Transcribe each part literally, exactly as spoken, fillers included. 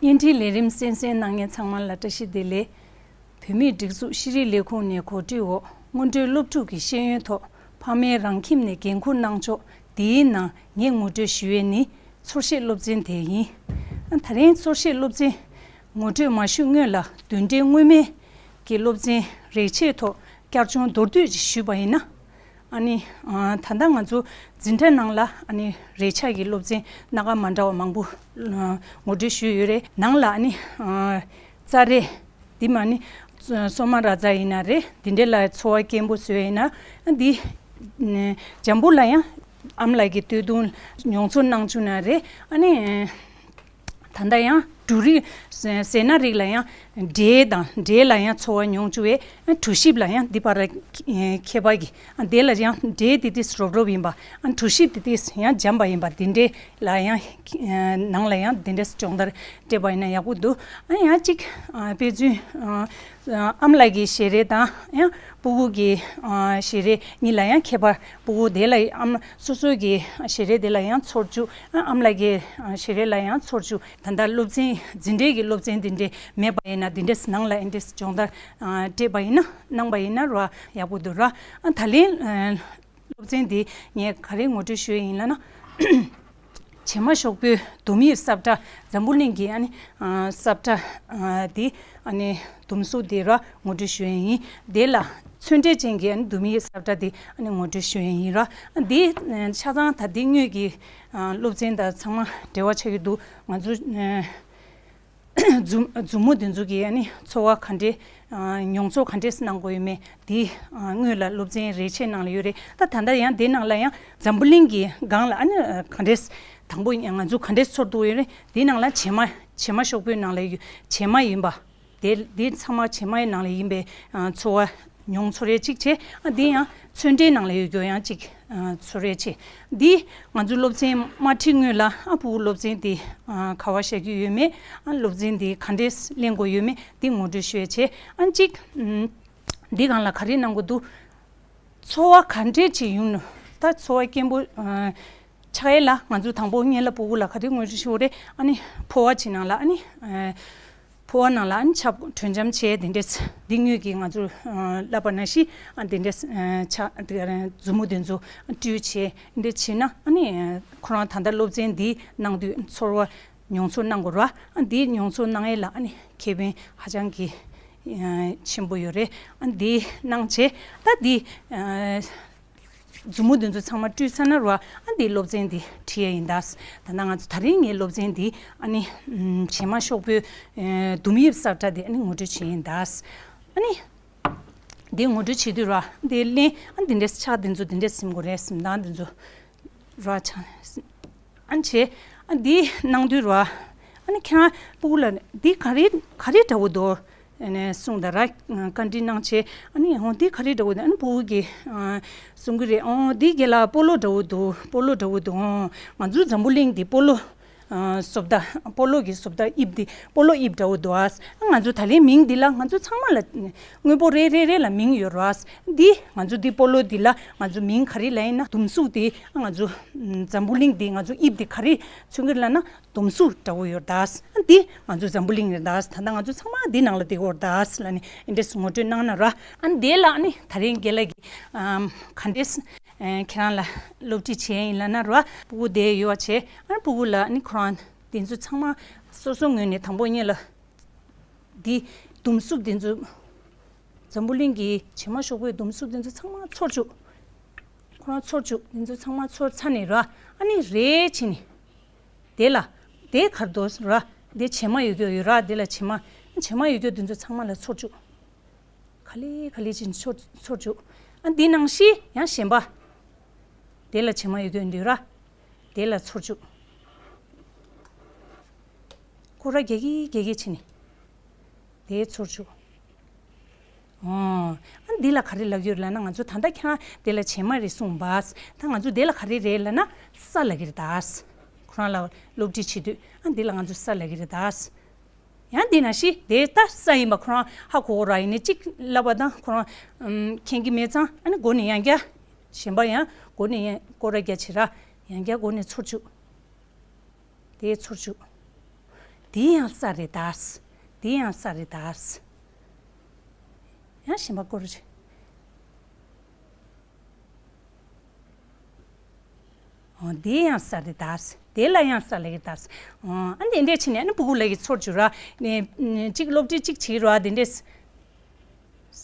བརྙན་འཕྲིན་ལས་རིམ་གསན་གཟིགས་གནང་མཁན་ཚང་མ་ལ་བཀྲ་ཤིས་བདེ་ལེགས། བོད་མིའི་སྒྲིག་འཛུགས་ཤེས་རིག་ལས་ཁུངས་ནས་གོ་སྒྲིག་འོག་སྔོན་འགྲོའི་སློབ་ཕྲུག་གི་ཤེས་ཡོན་ཐོག་ཕ་མའི་རང་ཁྱིམ་ནས་འགན་འཁུར་གནང་ཕྱོགས་འདིའི་ནང་ངས་ངོ་སྤྲོད་ཞུ་ཡས་ནི་ཚོར་ཤེས་སློབ་ཚན་དེ་ཡིན། ཨ། ད་རིང་ཚོར་ཤེས་སློབ་ཚན་ངོ་སྤྲོད་མ་ཞུས་སྔོན་ལ་བདུན་ཕྲག་སྔོན་མའི་གི་སློབ་ཚན་རིགས་ཆད་ཐོག་བསྐྱར་སྦྱོང་མདོར་བསྡུས་ཅིག་ཞུས་པ་ཡིན་ན། ཨ་ནི། ཨ། ད་ལྟ་ང་ཚོ་འཛིན་གྲྭ་ནང་ལ་ཨ་ནི་རེ་ཆག་གི་སློབ་ཚན་སྣ་ཁ་མ་འདྲ་བ་མང་པོ་ཨ་ངོ་སྤྲོད་ཞུས་ཡོད་རེད། ནང་ལ་ཨ་ནི། ཨ། རྩ་རེད། འདི་མ་ནི་སོ་མ་ར་ཛ་ཡིན་ན་རེད། འདི་འདྲས་ལ་ཚོར་བ་སྐྱེན་པོ་བཟོས་ཡིན་ན། འདི་འཇམ་པོ་ལ་ཡང་ཨམ་ལགས་ཀྱི་སྟོད་ཐུང་མྱོང་ཚོར་གནང་བཅུག་ན་རེད། ཨ་ནི། ད་ལྟ་ཡང་འབྲུ་རིགས་ཟས་སྣ་རིགས་ལ་ཡང་འབྲས་དང་འབྲས་ལ་ཡང་ཚོར་བ་མྱོང་བཅུག་པས། གྲོ་ཞིབ་ལ་ཡང་འདི་བར་ལ་ཁྱད་པར་གྱི། ཨ། དེ་ལ་ཡང་འབྲས་དེ་དུས་རོབ་རོབ་ཡིན་པ། ཨ། གྲོ་ཞིབ་དེ་དུས་ཡང་འཇམ་པ་ཡིན་པ། དེ་འདྲས་ལ་ཡང་ནང་ལ་ཡང་དེ་འདྲས་སྦྱོང་བརྡར་སྤྲད་པ་ཡིན་ན་ཡག་པོ་འདུག། ཨ། ཡང་གཅིག། ཨ། དཔེ་མཚོན། ཨ། ཨམ་ལགས་ཀྱི་ཞལ་རས་དང་ཡང་སྤུ་གུ་གི། ཨ། ཞལ་རས་གཉིས་ལ་ཡང་ཁྱད་པར། སྤུ་གུ་དེ་ལ་ཨམ་སོ་སོ་གི་ཞལ་རས་དེ་ལ་ཡང་ཚོར་བཅུག། ཨ། ཨམ་ལགས་ཀྱི་ཞལ་རས་ལ་ཡང་ཚོར་བཅུག། ད་ལྟ་སློབ་ཚན་འཛིན་གྲྭའི་གི་སློབ་ཚན་འདི་འདྲས་མེད་པ་ཡིན་ན། འདི་འདྲས་ནང་ལ་འདི་འདྲས་སྦྱོང་བརྡར་ཨ་སྤྲད་པ་ཡིན་ན། གནང་པ་ཡིན་ན་ར་ཡག་པོ་འདུག་ར། ཨ། ད་ལན་ཨ་སློབ་ཚན་འདི་ངས་ག་རེ་ངོ་སྤྲོད་ཞུ་ཡིན་ལབ་ན། བྱེ་མ་ཤོག་བུའི་ཟླུམ་དབྱིབས་ས་བཀྲ། འཛམ་བུ་གླིང་གི་ཨ་ནི་ཨ་ས་བཀྲ་ཨ་འདི་ཨ་ནི་ཟླུམ་གཟུགས་འདི་ར་ངོ་སྤྲོད་ཞུ་ཡིན། དེ་ལ་ཚོན་ཁྲ་ཅན་གྱི་ཨ་ནི་ཟླུམ་དབྱིབས་ས་བཀྲ་འདི་ཨ་ནི་ངོ་སྤྲོད་ཞུ་ཡིན་ར། འདི་ཨ་ཆ་ཚང་ད་འདི་སྔོན་གྱི་ཨ་སློབ་ཚན་དང་ཚང་མ་འབྲེལ་བ་ཆགས་ཀྱི་འདུག། ང་ཚོ་ཨ་མཛུབ་མཛུབ་མོ་འདི་ཚོ་གིས་ཨ་ནི་ཚོར་བ་ག་འདྲས། ཨ་མྱོང་ཚོར་ག་འདྲས་གནང་དགོས་ཡོད་མེད་འདི་ཨ་སྔོན་ལ་སློབ་ཚན་རེ་ཆད་ནང་ལ་ཡོད་རེད། ད་ད་ལྟ་ཡང་འདི་ནང་ལ་ཡང་འཛམ་བུ་གླིང་གི་སྒང་ལ་ཨ་ནི་ག་འདྲས་དང་པོ་ང་ཚོ་ག་འདྲས་ཚོར་འདུག་ཡོད་རེད། འདི་ནང་ལ་བྱེ་མ་བྱེ་མ་ཤོག་བུའི་ནང་ལ་ཡོད། བྱེ་མ་ཡིན་པ། དེ་འདི་ཚང་མ་བྱེ་མའི་ནང་ལ་ཡིན་པའི་ཨ་ཚོར་བ་མྱོང་ཚོར་རེ་གཅིག་བྱས། ཨ་འདི་ཡང་ཚོན་ཁྲའི་ནང་ལ་ཡོད་རྒྱུ་ཡང་གཅིག་ཨ་ཚོར་རེ་བྱས། འདི་ང་ཚོ་སློབ་ཚན་མ་ཁྲིད་སྔོན་ལ་ཨ་ཕྲུ་གུ་སློབ་ཚན་འདི་ཨ་ག་པར་བཞག་རྒྱུ་ཡོད་མེད། ཨ་སློབ་ཚན་འདི་ག་འདྲས་ལེན་དགོས་ཡོད་མེད་འདི་ངོ་སྤྲོད་ཞུ་ཡ་བྱས། ཨ་གཅིག་ཨམ་འདི་སྒང་ལ་ག་རེ་གནང་དགོས་འདུག། ཚོར་བ་ག་འདྲས་ཅིག་ཡོང་ནུ། ད་ཚོར་བ་སྐྱེན་པོ་ཨ་ཆགས་ཡས་ལ་ང་ཚོ་དང་པོ་སྔོན་ལ་ཕྲུ་གུ་ལ་ག་རེ་ངོ་སྤྲོད་ཞུ་དགོས་རེད། ཨ་ནི་ཕོ་བ་ཅིག་ནང་ལ་ཨ་ནི་ཨ་ཕོ་བ་ནང་ལ་ཨ་ནི་ཆབ་དྲོད་འཇམ་བྱས། དེ་འདྲས་འདི་སྔོན་གྱི་ང་ཚོ་ཨ་བསླབ་པ་ནང་བཞིན་ཨ་དེ་འདྲས་ཨ་ཆ་དེ་ག་རེ་མཛུབ་མོ་དེ་ཚོ་བཀྲུས་བྱས་འདི་བྱས་ན། ཨ་ནི་ཁོ་རང་ད་ལྟ་སློབ་ཚན་འདི་གནང་དུས་ཚོར་བ་མྱོང་ཚོར་གནང་དགོས་ར། ཨ་འདི་མྱོང་ཚོར་གནང་ཡས་ལ་ཨ་ནི་ཁེ་ཕན་ཧ་ཅང་གི་ཨ་ཆེན་པོ་ཡོད་རེད། ཨ་འདི་གནང་བྱས་ད་འདི་ཨ་མཛུབ་མོ་འདི་ཚོ་ཚང་མ་བཀྲུས་ཚར་ན་ར། ཨ་འདི་སློབ་ཚན་འདི་ཁྲིད་ཡས་ཡིན་ད། ད་ལྟ་ང་ཚོ་ད་རིང་ངའི་སློབ་ཚན་འདི་ཨ་ནི་ཨམ་བྱེ་མ་ཤོག་བུའི་ཨ་ཟླུམ་དབྱིབས་ས་བཀྲ་འདི་ཨ་ནི་ངོ་སྤྲོད་བྱེད་ཡིན་ད། ཨ་ནི་འདི་ངོ་སྤྲོད་བྱེད་དུས་ར་འདི་ལན་ཨ་འདི་འདྲས་ཕྱག་འདི་ཚོ་འདི་འདྲས་ཟིན་དགོས་རེད། ཟིན་སྟངས་འདི་ཚོ་ར་ཆ་ཨ་ནི་བྱས། ཨ་འདི་གནང་དུས་ར་ཨ་ནི་ཁྱེད་རང་ཕྲུ་གུ་ལ་འདི་ག་རེ་ག་རེ་འདྲ་བོ་འདུག་ཨ་ནི་གསུངས་ད་ར། བཀའ་འདྲི་གནང་བྱས། ཨ་ནི་འོ་འདི་ག་རེ་འདྲ་བོ་འདུག། ཨ་ནི་ཕྲུ་གུ་གིས་ཨ་གསུང་གི་རེད། འོ་འདི་རྒན་ལགས་སྤོ་ལོ་འདྲ་བོ་འདུག། སྤོ་ལོ་འདྲ་བོ་འདུག། འོ་ང་ཚོའི་འཛམ་བུ་གླིང་འདི་སྤོ་ལོ་ཨ་བཟོ་ལྟ། སྤོ་ལོ་གི་བཟོ་ལྟ་དབྱིབས་འདི་སྤོ་ལོ་དབྱིབས་འདྲ་བོ་འདུག་ཨ། ང་ཚོ་ད་ལན་མིང་འདི་ལ་ང་ཚོ་ཚང་མ་ལ་དངོས་པོ་རེ་རེ་རེ་ལ་མིང་ཡོད་རེད་ཨ། འདི་ང་ཚོ་འདི་སྤོ་ལོ་འདི་ལ་ང་ཚོ་མིང་ག་རེ་ལབ་ཡིན་ན་ཟླུམ་གཟུགས་འདི་ང་ཚོ་འཛམ་བུ་གླིང་འདི་ང་ཚོ་དབྱིབས་འདི་ག་རེ་མཚོན་གྱི་ལབ་ན་ཟླུམ་གཟུགས་འདྲ་བོ་ཡོད་རེད་ཨ། འདི་ང་ཚོ་འཛམ་བུ་གླིང་རེད་ཨ། ད་ལྟ་ང་ཚོ་ཚང་མ་འདི་ནང་ལ་བསྡད་ཀྱི་ཡོད་རེད་ཨ་ལབ་ནས་འདི་འདྲས་ངོ་སྤྲོད་གནང་ན་ར། ཨ་འདི་ལ་ཨ་ནི་ད་རིང་རྒན་ལགས་ཀྱིས་ཨམ་ག་འདྲས་ཨ་ཁྱེད་རང་ལ་སློབ་ཁྲིད་བྱས་ཡིན་ལབ་ན་ར། ཕྲུ་གུ་བསྡད་ཡོད་པ་བྱས། ཨ་ཕྲུ་གུ་ལ་ཨ་ནི་ཁོ་རང་དེ་ཚོ་ཚང་མ་སོ་སོ་ངོས་ནས་དང་པོ་ཉིད་ལ་འདི་ཟླུམ་གཟུགས་དེ་ཚོ་འཛམ་བུ་གླིང་གི་བྱེ་མ་ཤོག་བུའི་ཟླུམ་གཟུགས་དེ་ཚོ་ཚང་མ་ཚོར་བཅུག། ཁོ་རང་ཚོར་བཅུག། དེ་ཚོ་ཚང་མ་ཚོར་ཚར་ནས་ར། ཨ་ནི་རེ་བྱས་ནས་དེ་ལ་དེ་གར་དོ་ར། དེ་བྱེ་མ་ཡོད་རྒྱུ་ཡོད་ར། དེ་ལ་བྱེ་མ་བྱེ་མ་ཡོད་རྒྱུ་དེ་ཚོ་ཚང་མ་ལ་ཚོར་བཅུག། ག་ལེ་ག་ལེ་ཅིག་ཚོར་ཚོར་བཅུག། ཨ་འདི་ནང་བཞིན་ཡང་གཞན་པ། དེ་ལ་བྱེ་མ་ཡོད་རྒྱུ་འདུག་ར། དེ་ལ་ཚོར་བཅུག། ཁོ་ར་རྒྱ་གི་རྒྱ་གི་བྱས་ནས་དེ་ཚོར་བཅུག། ཨོ། ཨ་འདི་ལ་ག་རེ་ལབ་ཡོད་ལབ་ན། ང་ཚོ་ད་ལྟ་ཁྱེད་རང་དེ་ལ་བྱེ་མ་རེད་གསུངས་པ། ད་ང་ཚོ་དེ་ལ་ག་རེ་རེད་ལབ་ན་ས་ལབ་ཀྱི་རེད་ད། ཁོ་རང་ལ་སློབ་ཁྲིད་བྱེད་དུས་ཨ་འདི་ལ་ང་ཚོ་ས་ལབ་ཀྱི་རེད་ད། ཡང་འདི་ནང་བཞིན་དེ་ལྟ་ས་ཡིན་པ་ཁོ་རང་ཧ་གོ་གོ་ར། ཡིན་ནའི་གཅིག་བསླབ་པ་དང་ཁོ་རང་ཨམ་མཁྱེན་གྱི་མེད་ཙང་། ཨ་ནི་མགོ་ནས་ཡང་བསྐྱར། གཞན་པ་ཡང་མགོ་ནས་ཡང་སྐོར་ར་བརྒྱབ་བྱས་ར། ཡང་བསྐྱར་མགོ་ནས་ཚོར་བཅུག། དེ་ཚོར་བཅུག། འདི་ཡང་ས་རེད་ད། འདི་ཡང་ས་རེད་ད། ཡང་གཞན་པ་སྐོར་རེད། འོ་འདི་ཡང་ས་རེད་ད། དེ་ལ་ཡང་ས་ལབ་ཀྱི་ད། ཨ་འདི་འདྲས་བྱས་ནས་ཨ་ནི་སྤུ་གུ་ལབ་ཀྱི་ཚོར་བཅུག་ར། ནས་གཅིག་སློབ་ཁྲིད་གཅིག་བྱེད་ར་འདི་འདྲས།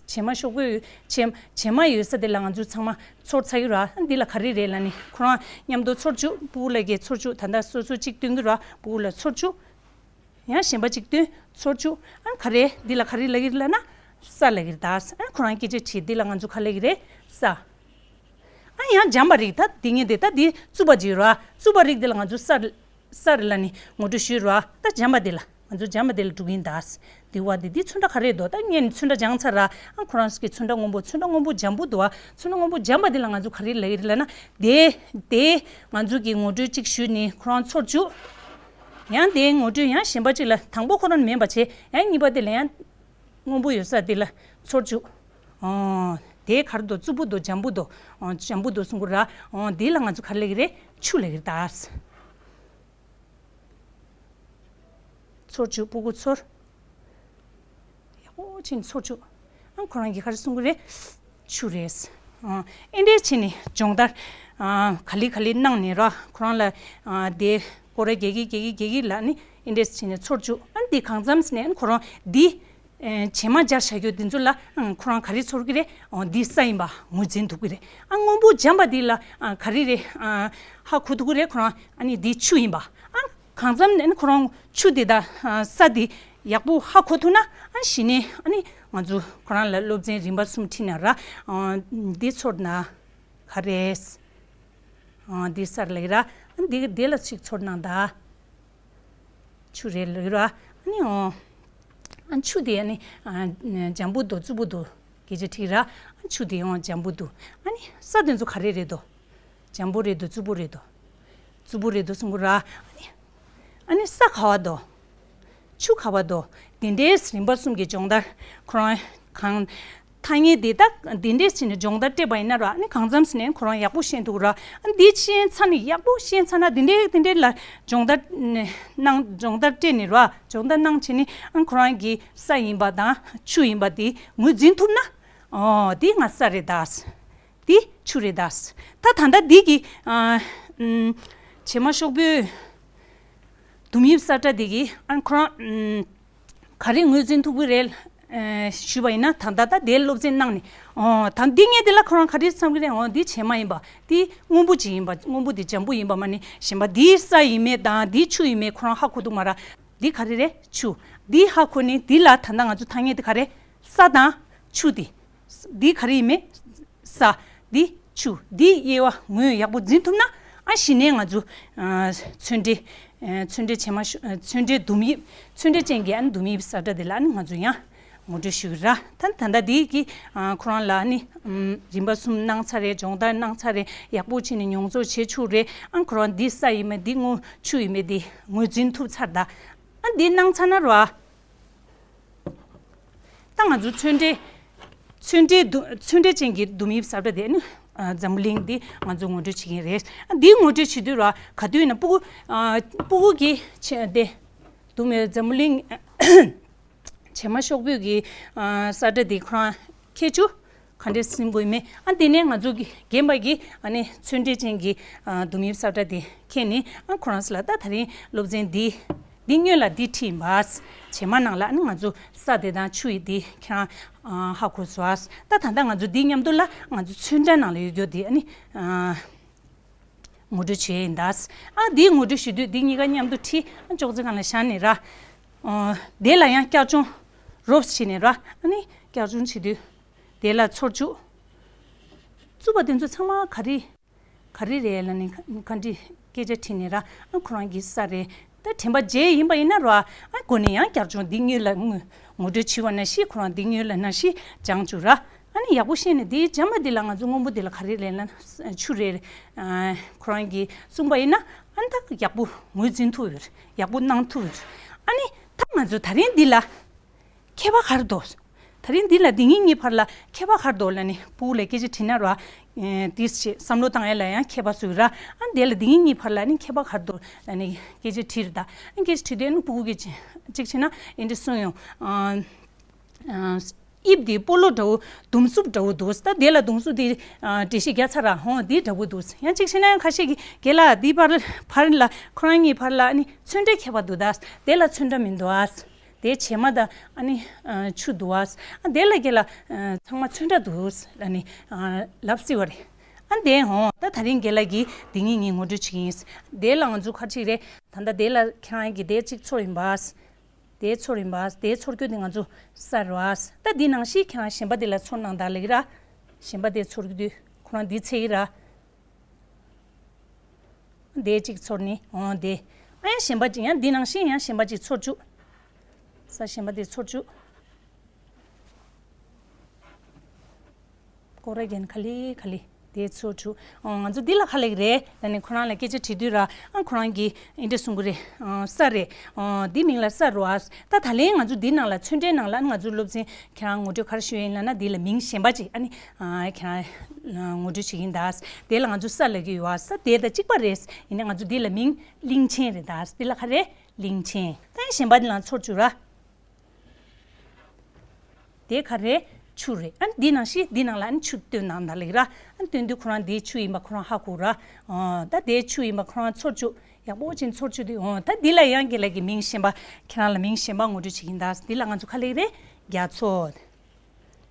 བྱེ་མ་ཤོག་བུ་བྱེ་བྱེ་མ་ཡོད་ས་དེ་ལ་ང་ཚོས་ཚང་མ་ཚོར་ཚར་ཡོད་ར། ཨ་འདི་ལ་ག་རེ་རེད་ལབ་ནི་ཁོ་རང་མཉམ་དུ་ཚོར་བཅུག་སྤུ་གུ་ལབ་ཀྱི་ཚོར་བཅུག་ད་ལྟ་སོ་སོ་གཅིག་སྟོན་གྱི་ར། སྤུ་གུ་ལ་ཚོར་བཅུག་ཡང་གཞན་པ་གཅིག་སྟོན། ཚོར་བཅུག་ཨ་ག་རེ་འདི་ལ་ག་རེ་ལབ་ཀྱི་རེད་ལབ་ན། ས་ལབ་ཀྱི་རེད་ད། ཨ་ཁོ་རང་སྐད་ཆ་དྲིས་འདི་ལ་ང་ཚོ་ག་ལབ་ཀྱི་རེད། ས། ཨ་ཡང་འཇམ་པ་རིགས་ད་འདི་ངས་འདི་ད་འདི་རྩུབ་པ་ཅིག་ར། རྩུབ་པ་རིགས་འདི་ལ་ང་ཚོ་ས་ས་རེད་ལབ་ནི་ངོ་སྤྲོད་ཞུས་ར། ད་འཇམ་པ་འདི་ལ་ང་ཚོ་འཇམ་པ་འདི་ལ་འགྲོ་གི་ཡིན་ད། འདི་བ་འདི་འདི་ཚོན་ཁྲ་ག་རེ་འདུག་ད་ངས་ནི་ཚོན་ཁྲ་སྦྱངས་ཚར་ར། ཨ་ཁོ་རང་གི་ཚོན་ཁྲ་སྔོན་པོ་ཚོན་ཁྲ་སྔོན་པོ་འཇམ་པོ་འདུག་ཨ། ཚོན་ཁྲ་སྔོན་པོ་འཇམ་པ་འདི་ལ་ང་ཚོ་ག་རེ་ལབ་ཀྱི་རེད་ལབ་ན། དེ་དེ་ང་ཚོ་གི་ངོ་སྤྲོད་ཅིག་ཞུས་ནི་ཁོ་རང་ཚོར་བཅུག་ཡང་དེའི་ངོ་སྤྲོད་ཡང་གཞན་པ་ཅིག་ལ་དང་པོ་ཁོ་རང་མིན་པ་བྱས་ཡང་གཉིས་པ་དེ་ལ་ཡང་སྔོན་པོ་ཡོད་ས་དེ་ལ་ཚོར་བཅུག་ཨོ། དེ་གར་དུ་རྩུབ་པོ་དུ་འཇམ་པོ་དུ་ཨོ་འཇམ་པོ་དུ་གསུང་གི་ར། ཨོ་དེ་ལ་ང་ཚོ་ག་རེ་ལབ་ཀྱི་རེད། ཆུ་ལབ་ཀྱི་རེད་ད། ཚོར་བཅུག་སྤུ་གུ་ཚོར། ཡག་པོ་ཕྱིན་ཚོར་བཅུག་ཨང་ཁོ་རང་གིས་ག་རེ་གསུང་གི་རེད། ཆུ་རེད། ཨ་ཨེ་འདྲས་བྱས་ནས་སྦྱོང་བརྡར་ཨ་ག་ལེ་ག་ལེ་གནང་ནས་ར་ཁོ་རང་ལ་ཨ་དེ་སྐོར་ར་རྒྱག་གི་རྒྱག་གི་རྒྱག་གི་ལ་ནི་ཨེ་འདྲས་བྱས་ནས་ཚོར་བཅུག་ཨ་འདི་གང་འཚམས་ནས་ཨ་ཁོ་རང་འདི་ཨེ་བྱེ་མ་སྦྱར་བྱ་རྒྱུ་འདི་ཚོ་ལ་ཨང་ཁོ་རང་ག་རེ་ཚོར་གི་རེད། ཨོ་འདི་ས་ཡིན་པ་ངོས་འཛིན་ཐུབ་གི་རེད། ཨ་སྔོན་པོ་འཇམ་པ་འདི་ལ་ཨ་ག་རེ་རེད། ཨ་ཧ་གོ་ཐུབ་གི་རེད་ཁོ་རང་། ཨ་ནི་འདི་ཆུ་ཡིན་པ། ཨ་གང་འཚམ་ནས་ཁོ་རང་ཆུ་དེ་དང་ས་དེ་ཡག་པོ་ཧ་གོ་ཐུབ་ན། ཨ་གཞི་ནས་ཨ་ནི་ང་ཚོ་ཁོ་རང་ལ་སློབ་ཚན་རིམ་པ་གསུམ་ཁྲིད་ན་ར། འདི་ཚོར་ན་ག་རེ། འདི་ས་ལབ་ཀྱི་ར། འདི་འདི་ལ་ཞིག་ཚོར་ན་ད། ཆུ་རེད་ལབ་ཀྱི་ར། ཨ་ནི་ཨོ། ཨ་ཆུ་དེ་ཨ་ནི་འཇམ་པོ་འདུག་རྩུབ་པོ་འདུག་སྐད་ཆ་དྲིས་ར། ཨ་ཆུ་དེ་ཡང་འཇམ་པོ་འདུག་ཨ་ནི་ས་དེ་ཚོ་ག་རེ་རེད་དོ། འཇམ་པོ་རེད་དོ་རྩུབ་པོ་རེད་དོ། རྩུབ་པོ་རེད་དོ་གསུང་གི་ར། ཨ་ནི་ཨ་ནི་ས་ག་བ་དོ། ཆུ་ག་བ་དོ། དེ་འདྲའི་རིམ་པ་གསུམ་གྱི་སྦྱོང་བརྡར་ཁོ་རང་གང་ཐ་སྙད་དེ་དག་དེ་འདྲའི་ཕྱིན་ནས་སྦྱོང་བརྡར་སྤྲད་པ་ཡིན་ན་ར། ཨ་ནི་གང་འཚམས་ནས་ཁོ་རང་ཡག་པོ་ཤེས་འདུག་ར། ཨ་འདི་ཤེས་ཚར་ནས་ཡག་པོ་ཤེས་ཚར་ན་དེ་འདྲའི་དེ་འདྲའི་ལ་སྦྱོང་བརྡར་གནང་སྦྱོང་བརྡར་སྤྲད་ནས་ར། སྦྱོང་བརྡར་གནང་བྱས་ནས་ཨ་ཁོ་རང་གི་ས་ཡིན་པ་དང་ཆུ་ཡིན་པ་དེ་ངོས་འཛིན་ཐུབ་ན། ཨོ་དེ་ང་ས་རེད་ད། དེ་ཆུ་རེད་ད། ད་ད་ལྟ་འདི་གི་ཨ་ཨམ་བྱེ་མ་ཤོག་བུའི་དུམ་དབྱིབས་ས་ཁྲ་འདི་གི་ཨ་ཁོ་རང་ཨམ་ག་རེ་ངོས་འཛིན་ཐུབ་ཀྱི་རེད། ཨ་ཞུས་པ་ཡིན་ན་ད་ལྟ་ད་དེའི་སློབ་ཚན་གནང་ནས། ཨོ་ད་འདི་ངས་འདི་ལ་ཁོ་རང་ག་རེ་བསམ་གྱི་རེད། ཨོ་འདི་བྱེ་མ་ཡིན་པ། འདི་སྔོན་པོ་ཅིག་ཡིན་པ། སྔོན་པོ་འདི་འཇམ་པོ་ཡིན་པ་མ་ནི་གཞན་པ་འདི་ས་ཡིན་མེད་དང་འདི་ཆུ་ཡིན་མེད་ཁོ་རང་ཧ་གོ་ཐུབ་མ་ར། འདི་ག་རེ་རེད། ཆུ། འདི་ཧ་གོ་ནི་འདི་ལ་ད་ལྟ་ང་ཚོ་ཐ་སྙད་འདི་ག་རེ། ས་དང་ཆུ་འདི། འདི་ག་རེ་ཡིན་མེད། ས། འདི་ཆུ། འདི་དབྱེ་བ་ངོས་ཡག་པོ་འཛིན་ཐུབ་ན། ཨ་གཞི་ནས་ང་ཚོ་ཨ་ཚོན་ཁྲ་ཨ་ཚོན་ཁྲ་བྱེ་མ་ཤོ་ཨ་ཚོན་ཁྲ་དུམ་དབྱིབས་ཚོན་ཁྲ་ཅན་གྱི་ཨ་ནི་དུམ་དབྱིབས་ས་ཁྲ་འདི་ལ་ཨ་ནི་ང་ཚོ་ཡང་ངོ་སྤྲོད་ཞུ་གི་ར། ད་ད་ལྟ་འདི་གི་ཨ་ཁོ་རང་ལ་ཨ་ནི་ཨམ་རིམ་པ་གསུམ་གནང་ཚར་རེད། སྦྱོང་བརྡར་གནང་ཚར་རེད། ཡག་པོ་བྱས་ནས་མྱོང་ཚོར་བྱེད་ཆོག་རེད། ཨ་ཁོ་རང་འདི་ས་ཡིན་མེད་འདི་ངོ་ཆུ་ཡིན་མེད་འདི་ངོས་འཛིན་ཐུབ་ཚར་ད། ཨ་འདི་གནང་ཚར་ན་ར། ད་ང་ཚོ་ཚོན་ཁྲ། ཚོན་ཁྲ་དུ་ཚོན་ཁྲ་ཅན་གྱི་དུམ་དབྱིབས་ས་ཁྲ་དེ་ནི་ཨ་འཛམ་བུ་གླིང་འདི་ང་ཚོ་ངོ་སྤྲོད་བྱེད་ཀྱི་རེད། ཨ་འདི་ངོ་སྤྲོད་བྱེད་དུས་ར་ག་དུས་ཡིན་ན་སྤུ་གུ་ཨ་སྤུ་གུ་གི་ཆེ་དེ་དུ་མའི་འཛམ་བུ་གླིང་བྱེ་མ་ཤོག་བུ་གི་ཨ་ས་ཁྲ་དེ་ཁོ་རང་ཁྱེད་ཚོ་ག་འདྲས་སེམས་དགོས་མེད། ཨ་དེ་ནས་ང་ཚོ་གི་རྒན་པ་གི་ཨ་ནི་ཚོན་ཁྲ་ཅན་གྱི་ཨ་དུམ་དབྱིབས་ས་ཁྲ་དེ་ཁྱེད་ནི་ཨ་ཁོ་རང་ཚོ་ལ་ད་ད་རིང་སློབ་ཚན་འདི་འདི་སྔོན་ལ་འདི་ཁྲིད་ཡིན་པ། བྱེ་མ་ནང་ལ་ཨ་ནི་ང་ཚོ་ས་དེ་དང་ཆུ་ཡི་འདི་ཁྱེད་རང་ཨ་ཧ་གོ་སོང་། ད་ད་ལྟ་ང་ཚོ་འདི་མཉམ་དུ་ལ་ང་ཚོ་ཚོན་ཁྲ་ནང་ལ་ཡོད་རྒྱུ་འདི་ཨ་ནི་ཨ་ངོ་སྤྲོད་བྱས་ཡིན་ད། ཨ་འདི་ངོ་སྤྲོད་ཞུ་དུས་འདི་གཉིས་ཀ་མཉམ་དུ་ཁྲིད་ཨ་ཅོག་ཙེ་སྒང་ལ་བཞག་ནས་ར། ཨ་དེ་ལ་ཡང་བསྐྱར་སྦྱོང་རོབ་བྱས་ནས་ར། ཨ་ནི་བསྐྱར་སྦྱོང་བྱེད་དུས་དེ་ལ་ཚོར་བཅུག་རྩུབ་པ་དེ་ཚོ་ཚང་མ་ག་རེ། ག་རེ་རེད་ལབ་ནས་ག་འདྲི་སྐད་ཆ་དྲིས་ནས་ར། ཨ་ཁོ་རང་གི་ས་རེད། ད་དྲན་པ་བརྗེད་ཡིན་པ་ཡིན་ན་ར། ཨ་འགོ་ནས་ཡང་བསྐྱར་སྦྱོང་འདི་སྔོན་ལ་ངོ་ངོ་སྤྲོད་བྱས་པ་ནང་བཞིན་ཁོ་རང་འདི་སྔོན་ལ་ནང་བཞིན་སྦྱང་བཅུག་ར། ཨ་ནི་ཡག་པོ་ཤེས་ནས་འདི་འཇམ་པ་འདི་ལ་ང་ཚོ་སྔོན་པོ་འདི་ལ་ག་རེ་རེད་ལབ་ན་ཆུ་རེད། ཨ་ཁོ་རང་གིས་གསུངས་པ་ཡིན་ན་ཨ་ནི་ད་ཡག་པོ་ངོས་འཛིན་ཐུབ་ཡོད་རེད། ཡག་པོ་གནང་ཐུབ་ཡོད་རེད། ཨ་ནི་ད་ང་ཚོ་ད་རིང་འདི་ལ་ཁྱད་པར་ག་རེ་འདུག་ད་རིང་འདི་ལ་འདི་གཉིས་གཉིས་བར་ལ་ཁྱད་པར་ག་རེ་འདུག་ལབ་ནས་སྤུ་གུ་ལ་སྐད་ཆ་དྲིས་ན་ར། ཨེ་དེ་ཞེས་བསམ་བློ་བཏང་ཡ་ལ་ཡང་མཁས་པ་ཚོས་ར། ཨ་དེ་ལ་དེ་གཉིས་གཉིས་བར་ལ་ནི་མཁས་པ་ག་རེ་འདུག་ལབ་ནི་སྐད་ཆ་དྲིས་རེད་ད། ཨ་སྐད་ཆ་དྲིས་དུས་ཨ་ནི་སྤུ་གུ་གིས་གཅིག་བྱས་ན་ཨེ་འདྲ་གསུངས་ཡོང་། ཨ་ཨ་དབྱིབས་དེ་སྤོ་ལོ་འདྲ་བོ་མདུང་སུབ་འདྲ་བོ་འདུག་ད་དེ་ལ་མདུང་སུབ་དེ་ཨ་འགྲེལ་བཤད་རྒྱག་ཚར་ར། ཧོ་དེ་འདྲ་བོ་འདུག་ཡང་གཅིག་བྱས་ན་ཡང་ཁ་ཤས་ཀྱིས་རྒན་ལགས་དེ་བར་བར་ལ་ཁོ་རང་གཉིས་བར་ལ་ཨ་ནི་ཚོན་ཁྲའི་ཁྱད་པར་འདུག་ད་དེ་ལ་ཚོན་ཁྲ་མི་འདུག་ཨ། དེ་བྱེ་མ་དང་ཨ་ནི་ཨ་ཆུ་འདུག་ཨ། ཨ་དེ་ལ་རྒན་ལགས་ཨ་ཚང་མ་ཚོན་ཁྲ་འདུག་ལབ་ནི་ཨ་ལབ་སྲིད་པ་རེད། ཨ་དེ་ཧོ་ད་དེ་རིང་རྒན་ལགས་ཀྱིས་དེ་གཉིས་གཉིས་ངོ་སྤྲོད་བྱེད་ཀྱི་ཡིན། དེ་ལ་ང་ཚོ་ཁ་ཅིག་རེད། ད་ལྟ་དེ་ལ་ཁྱེད་རང་གིས་དེ་གཅིག་ཚོར་ཡིན་པ། དེ་ཚོར་ཡིན་པ། དེ་ཚོར་རྒྱུ་དེ་ང་ཚོ་ས་རེད་པ། ད་འདི་ནང་བཞིན་ཁྱེད་རང་གཞན་པ་དེ་ལ་ཚོར་སྣང་དག་ལེགས་ར། གཞན་པ་དེ་ཚོར་རྒྱུ་དེ་ཁོ་རང་འདི་ཚེ་ཡི་ར། དེ་གཅིག་ཚོར་ནི་འོང་དེ། ཨ་ཡང་གཞན་པ་གཅིག་ཡང་འདི་ནང་བཞིན་ཡང་གཞན་པ་གཅིག་ཚོར་བཅུག་ས་གཞན་པ་དེ་ཚོར་བཅུག་སྐོར་ར་རྒྱན་ག་ལེ་ག་ལེ་དེ་ཚོར་བཅུག་ཨོ་ང་ཚོ་འདི་ལ་ག་ལེ་རེད་ལབ་ནས་ཁོ་རང་ལ་སྐད་ཆ་དྲིས་དུས་ར། ཨ་ཁོ་རང་གིས་འདི་འདྲ་གསུང་གི་རེད། ཨོ་ས་རེད། ཨོ་འདི་མིང་ལ་ས་རེད་པ། ད་ད་ལན་ང་ཚོ་འདི་ནང་ལ་ཚོན་ཁྲའི་ནང་ལ་ང་ཚོ་སློབ་ཚན་ཁྱེད་རང་ངོ་སྤྲོད་ག་རེ་ཞུ་ཡིན་ལབ་ན་འདི་ལ་མིང་གཞན་པ་ཅིག་ཨ་ནི་ཨ་ཁྱེད་རང་ངོ་སྤྲོད་བྱེད་ཀྱི་ཡིན་ད། དེ་ལ་ང་ཚོ་ས་ལབ་ཀྱི་ཡོད་པ། ས་དེ་དང་གཅིག་པ་རེད། ཡིན་ནའི་ང་ཚོ་འདི་ལ་མིང་གླིང་ཆེན་རེད་ད། འདི་ལ་ག་རེ་གླིང་ཆེན། ད་གཞན་པ་འདི་ལ་ཚོར་བཅུག་ར། དེ་ག་རེ་ཆུ་རེད། ཨ་འདི་ནང་བཞིན་འདི་ནང་ལ་ཨ་ཆུ་བཏོན་ནང་ད་ལེགས་ར། ཨ་བཏོན་དུས་ཁོ་རང་དེ་ཆུ་ཡིན་པ་ཁོ་རང་ཧ་གོ་ར། ཨོ་ད་དེ་ཆུ་ཡིན་པ་ཁོ་རང་ཚོར་བཅུག་ཡག་པོ་ཅིག་ཚོར་བཅུག་དུས་ཨོ་ད་འདི་ལ་ཡང་རྒན་ལགས་ཀྱིས་མིང་གཞན་པ་ཁྱེད་རང་ལ་མིང་གཞན་པ་ངོ་སྤྲོད་བྱེད་ཀྱི་ཡིན་ད། འདི་ལ་ང་ཚོ་ག་ལེ་རེད། རྒྱ་མཚོ།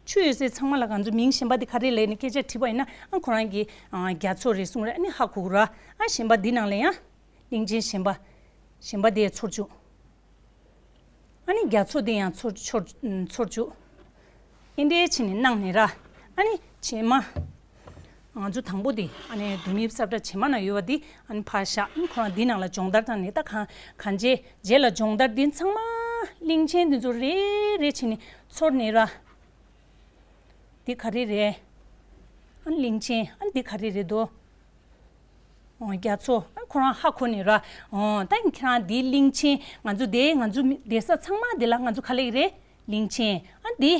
ཆུ་ཡོད་སའི་ཚང་མ་ལ་ང་ཚོ་མིང་གཞན་པ་འདི་ག་རེ་ལབ་ནས་སྐད་ཆ་དྲིས་པ་ཡིན་ན་ཨ་ཁོ་རང་གིས་ཨ་རྒྱ་མཚོ་རེད་གསུངས་རེད། ཨ་ནི་ཧ་གོ་གི་ར། ཨ་གཞན་པ་འདི་ནང་ལ་ཡང་གླིང་ཆེན་གཞན་པ་གཞན་པ་དེ་ཚོར་བཅུག་ཨ་ནི་རྒྱ་མཚོ་དེ་ཡང་ཚོར་ཚོར་ཚོར་བཅུག་ཨེ་འདྲའི་བྱས་ནས་གནང་ནས་ར། ཨ་ནི་བྱེ་མ། ང་ཚོ་དང་པོ་དེ་ཨ་ནི་དུ་མི་ས་བཀྲ་བྱེ་མ་ན་ཡོད་པ་དེ་ཨ་ནི་ཕར་བཞག་ཨ་ནི་ཁོ་རང་འདི་ནང་ལ་སྦྱོང་བརྡར་བཏང་ནས་ད་གང་གང་བྱས་རྗེས་ལ་སྦྱོང་བརྡར་འདི་ཚང་མ་གླིང་ཆེན་འདི་ཚོ་རེ་རེ་བྱས་ནས་ཚོར་ནས་ར། འདི་ག་རེ་རེད། ཨ་ནི་གླིང་ཆེན་ཨ་ནི་འདི་ག་རེ་རེད་དོ། ཨོ་རྒྱ་མཚོ་ཨ་ཁོ་རང་ཧ་གོ་ནས་ར། ཨོ་ད་ཁྱེད་རང་འདི་གླིང་ཆེན་ང་ཚོ་དེ་ང་ཚོ་མི་བསྡད་ས་ཚང་མ་དེ་ལ་ང་ཚོ་ག་ལེ་རེད། གླིང་ཆེན། ཨ་འདི་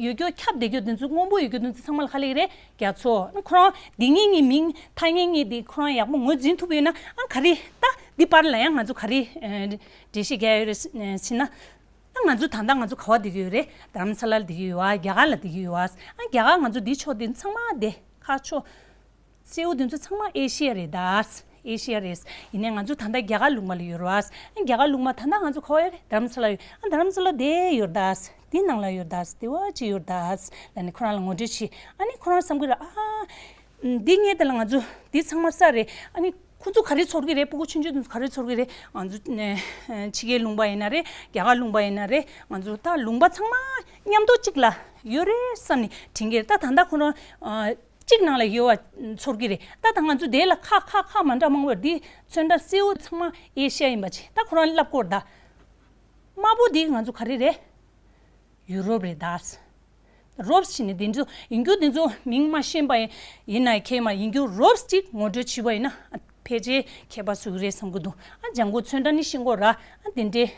ཡོད་རྒྱུ་ཁྱབ་བསྡད་རྒྱུ་འདི་ཚོ་སྔོན་པོ་ཡོད་རྒྱུ་འདི་ཚོ་ཚང་མ་ལ་ག་ལེ་རེད། རྒྱ་མཚོ། ཨ་ཁོ་རང་འདི་གཉིས་གཉིས་མིང་ཐ་སྙད་གཉིས་འདི་ཁོ་རང་ཡག་པོ་ངོས་འཛིན་ཐུབ་ཡོད་ན་ཨ་ག་རེ་ད་འདི་བར་ལ་ཡང་ང་ཚོ་ག་རེ་འགྲེལ་བཤད་རྒྱག་ཡོད་རེད་ཟེར་ན། ཨ་ང་ཚོ་ད་ལྟ་ང་ཚོ་ག་བ་བསྡད་ཀྱི་ཡོད་རེད། རྡ་རམ་ས་ལ་ལ་བསྡད་ཀྱི་ཡོད་ཨ། རྒྱ་གར་ལ་བསྡད་ཀྱི་ཡོད་ཨ། ཨ་རྒྱ་གར་ང་ཚོ་འདི་ཕྱོགས་འདི་ཚང་མ་བསྡད་ཁ་ཕྱོགས། སེའུ་དེ་ཚོ་ཚང་མ་ཨེ་ཤི་ཡ་རེད་ད། ཨེ་ཤི་ཡ་རེད། ཡིན་ནའི་ང་ཚོ་ད་ལྟ་རྒྱ་གར་ལུང་པ་ལ་ཡོད་རེད་བ། ཨ་རྒྱ་གར་ལུང་པ་ད་ལྟ་ང་ཚོ་ག་བ་ཡོད་རེད། རྡ་རམ་ས་ལ་ཡོད། ཨ་རྡ་རམ་ས་ལ་དེ་ཡོད་ད། དེ་ནང་ལ་ཡོད་ད། དེ་བ་ཅི་ཡོད་ད། ལ་ནི་ཁོ་རང་ལ་ངོ་སྤྲོད་བྱས། ཨ་ནི་ཁོ་རང་བསམ་གི་ར་ཨ། འདི་ངས་དེ་ལ་ང་ཚོ་འདི་ཚང་མ་ས་རེད། ཨ་ནི་ཁོ་ཚོ་ག་རེ་ཚོར་གི་རེད། སྤུ་གུ་ཆུང་ཆུང་དེ་ཚོ་ག་རེ་ཚོར་གི་རེད། ང་ཚོ་ཕྱི་རྒྱལ་ལུང་པ་ཡིན་ན་རེད། རྒྱ་གར་ལུང་པ་ཡིན་ན་རེད། ང་ཚོ་ད་ལུང་པ་ཚང་མ་མཉམ་དུ་གཅིག་ལ་ཡོད་རེད་བསམ་ནས་དྲན་གི་རེད། ད་ད་ལྟ་ཁོ་རང་གཅིག་ནང་ལ་ཡོད་པ་ཚོར་གི་རེད། ད་ད་ང་ཚོ་དེ་ལ་ཁ་ཁ་ཁ་མ་འདྲ་མང་པོ་འདི་ཚོན་ཁྲ་སེའུ་ཚང་མ་ཨེ་ཤི་ཡ་ཡིན་པ་བྱས། ད་ཁོ་རང་ལབ་སྐོར་ད་དམར་པོ་འདི་ང་ཚོ་ག་རེ་རེད། ཡུ་རོབ་རེད་ད། རོབ་ཕྱིན་ནས་འདི་ཚོ་ཡིན་རྒྱུ་འདི་ཚོ་མིང་མ་ཤེས་པ་ཡིན་ན་ཁྱེད་མ་ཡིན་རྒྱུ་རོབ་ཅིག་ངོ་སྤྲོད་བྱས་པ་ཡིན་ན་ཕལ་ཆེར་མཁས་པ་བཟོ་གི་རེད་བསམ་གི་འདུག་ཨ་ལྗང་གུ་ཚོན་ཁྲ་ནི་ཤེས་དགོས་ར། ཨ་དེ་འདྲས་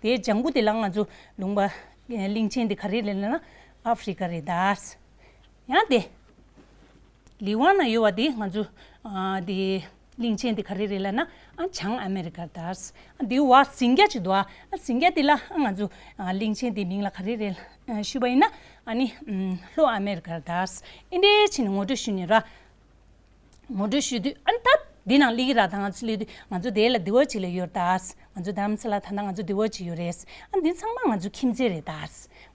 དེའི་ལྗང་གུ་དེ་ལ་ང་ཚོ་ལུང་པ་གླིང་ཆེན་དེ་ག་རེ་རེད་ལབ་ན་ཨ་ཧྥི་རི་ཀ་རེད་ད། ཡང་དེ། ལི་ཝང་ན་ཡོད་པ་དེ་ང་ཚོ་ཨ་དེ་གླིང་ཆེན་དེ་ག་རེ་རེད་ལབ་ན་ཨ་བྱང་ཨ་མེ་རི་ཀར་དར། ཨ་དེ་བ་ཟིང་སྐྱ་ཅིག་འདུག་ཨ་ཟིང་སྐྱ་དེ་ལ་ཨ་ང་ཚོ་ཨ་གླིང་ཆེན་དེ་མིང་ལ་ག་རེ་རེད་ཨ་ཞུས་པ་ཡིན་ན་ཨ་ནི་ཨམ་ལྷོ་ཨ་མེ་རི་ཀར་དར། ཨེ་འདྲས་ཕྱིན་ནས་ངོ་སྤྲོད་ཞུས་ནས་ར། ངོ་སྤྲོད་ཞུས་དུས་ཨ་ནི་ད་འདི་ནང་སླེབས་ཀྱི་ར། ད་ང་ཚོ་སླེབས་དུས་ང་ཚོ་དེ་ལ་དེ་བ་ཅིག་ལ་ཡོད་དར། ང་ཚོ་རྡ་རམ་ས་ལ་ད་ལྟ་ང་ཚོ་དེ་བ་ཅིག་ཡོད་རེད། ཨ་འདི་ཚང་མ་ང་ཚོ་ཁྱིམ་མཚེས་རེད་ད།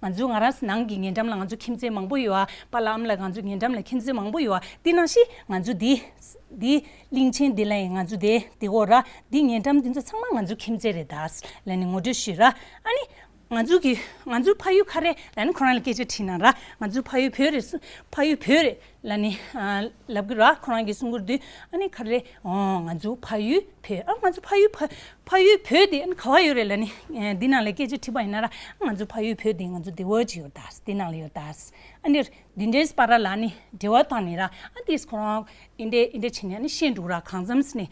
ང་ཚོ་ང་རང་ནང་གི་ཉེ་འགྲམ་ལ་ང་ཚོ་ཁྱིམ་མཚེས་མང་པོ་ཡོད་ཨ། པཱ་ལགས་ཨ་མ་ལགས་ང་ཚོ་ཉེ་འགྲམ་ལ་ཁྱིམ་མཚེས་མང་པོ་ཡོད་ཨ། དེ་ནང་བཞིན་ང་ཚོ་འདི་འདི་གླིང་ཆེན་འདི་ལ་ཡང་ང་ཚོ་དེ་དེ་གོ་ར། འདི་ཉེ་འགྲམ་འདི་ཚོ་ཚང་མ་ང་ཚོ་ཁྱིམ་མཚེས་རེད་ད་ལབ་ནས་ངོ་སྤྲོད་ཞུས་ར། ཨ་ནི་ང་ཚོ་གི་ང་ཚོ་ཕ་ཡུལ་ག་རེ་ལབ་ནས་ཁོ་རང་ལ་སྐད་ཆ་དྲིས་ན་ར། ང་ཚོ་ཕ་ཡུལ་བོད་རེད་གསུ། ཕ་ཡུལ་བོད་རེད་ལབ་ནས་ཨ་ལབ་གི་ར། ཁོ་རང་གིས་གསུང་གི་རེད་དུས་ཨ་ནི་ག་རེ། ཨོ་ང་ཚོ་ཕ་ཡུལ་བོད། ཨ་ང་ཚོ་ཕ་ཡུལ་ཕ་ཕ་ཡུལ་བོད་དེ་ཨ་ནི་ག་བ་ཡོད་རེད་ལབ་ནས་ཨ་འདི་ནང་ལ་སྐད་ཆ་དྲིས་པ་ཡིན་ན་ར། ཨ་ང་ཚོ་ཕ་ཡུལ་བོད་དེ་ང་ཚོ་དེ་བ་ཅིག་ཡོད་ད། དེ་ནང་ལ་ཡོད་ད། ཨ་ནི་འདི་འདྲའི་བར་ལ་ནི་འབྲེལ་བ་བཏང་ནས་ར། ཨ་དེས་ཁོ་རང་ཨེ་འདྲས་ཨེ་འདྲས་བྱས་ནས་ཨ་ནི་ཤེས་འགྲོ་ར། གང་འཚམས་ནས་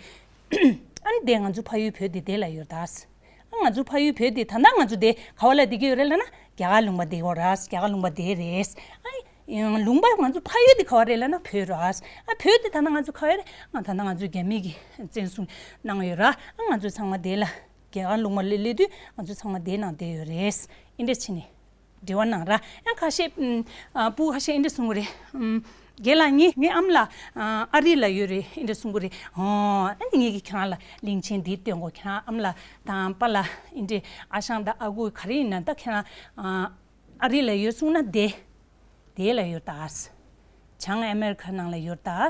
ཨ་ནི་དེ་ང་ཚོ་ཕ་ཡུལ་བོད་དེ་དེ་ལ་ཡོད་ད། ཨ་ང་ཚོ་ཕ་ཡུལ་བོད་དེ་ད་ལྟ་ང་ཚོ་དེ་ག་བ་ལ་བསྡད་ཀྱི་ཡོད་རེད་ལབ་ན་རྒྱ་གར་ལུང་པ་དེ་ཡོད་ར། རྒྱ་གར་ལུང་པ་དེ་རེད། ཨ་ནི་ ཡང་ལུང་པ་ང་ཚོ་ཕ་ཡུལ་དེ་ག་བ་རེད་ལབ་ན་བོད་ར། ཨ་བོད་དེ་ད་ལྟ་ང་ཚོ་ག་བ་རེད། ཨ་ད་ལྟ་ང་ཚོ་རྒྱ་མི་གིས་བཙན་བཟུང་གནང་ཡོད་ར། ཨ་ང་ཚོ་ཚང་མ་དེ་ལ་རྒྱལ་ཁང་ལུང་པ་ལ་སླེབས་དུས་ང་ཚོ་ཚང་མ་དེ་ནང་བསྡད་ཡོད་རེད། ཨིན་འདྲ་བྱས་ནས་འབྲེལ་བ་གནང་ར། ཡང་ཁ་ཤས་ཨམ་ཨ་སྤུ་ཁ་ཤས་ཨིན་འདྲ་གསུང་གི་རེད། ཨམ་རྒན་ལགས་ངའི་ངའི་ཨ་མ་ལགས་ཨ་ཨ་རི་ལ་ཡོད་རེད་ཨིན་འདྲ་གསུང་གི་རེད། ཨོ་ཨ་ནི་ངས་ཀྱིས་ཁྱེད་རང་ལ་གླིང་ཆེན་འདི་སྟོན་གོ། ཁྱེད་རང་ཨ་མ་ལགས་དང་པཱ་ལགས་ཨིན་འདྲ་ཨ་ཞང་དང་ཨ་ཁུ་ག་རེ་ཡིན་ན་ད་ཁྱེད་རང་ཨ་ཨ་རི་ལ་ཡོད་གསུངས་ན་བསྡད། དེ་ལ་ཡོད་ད། བྱང་ཨ་མེ་རི་ཁ་ནང་ལ་ཡོད་ད།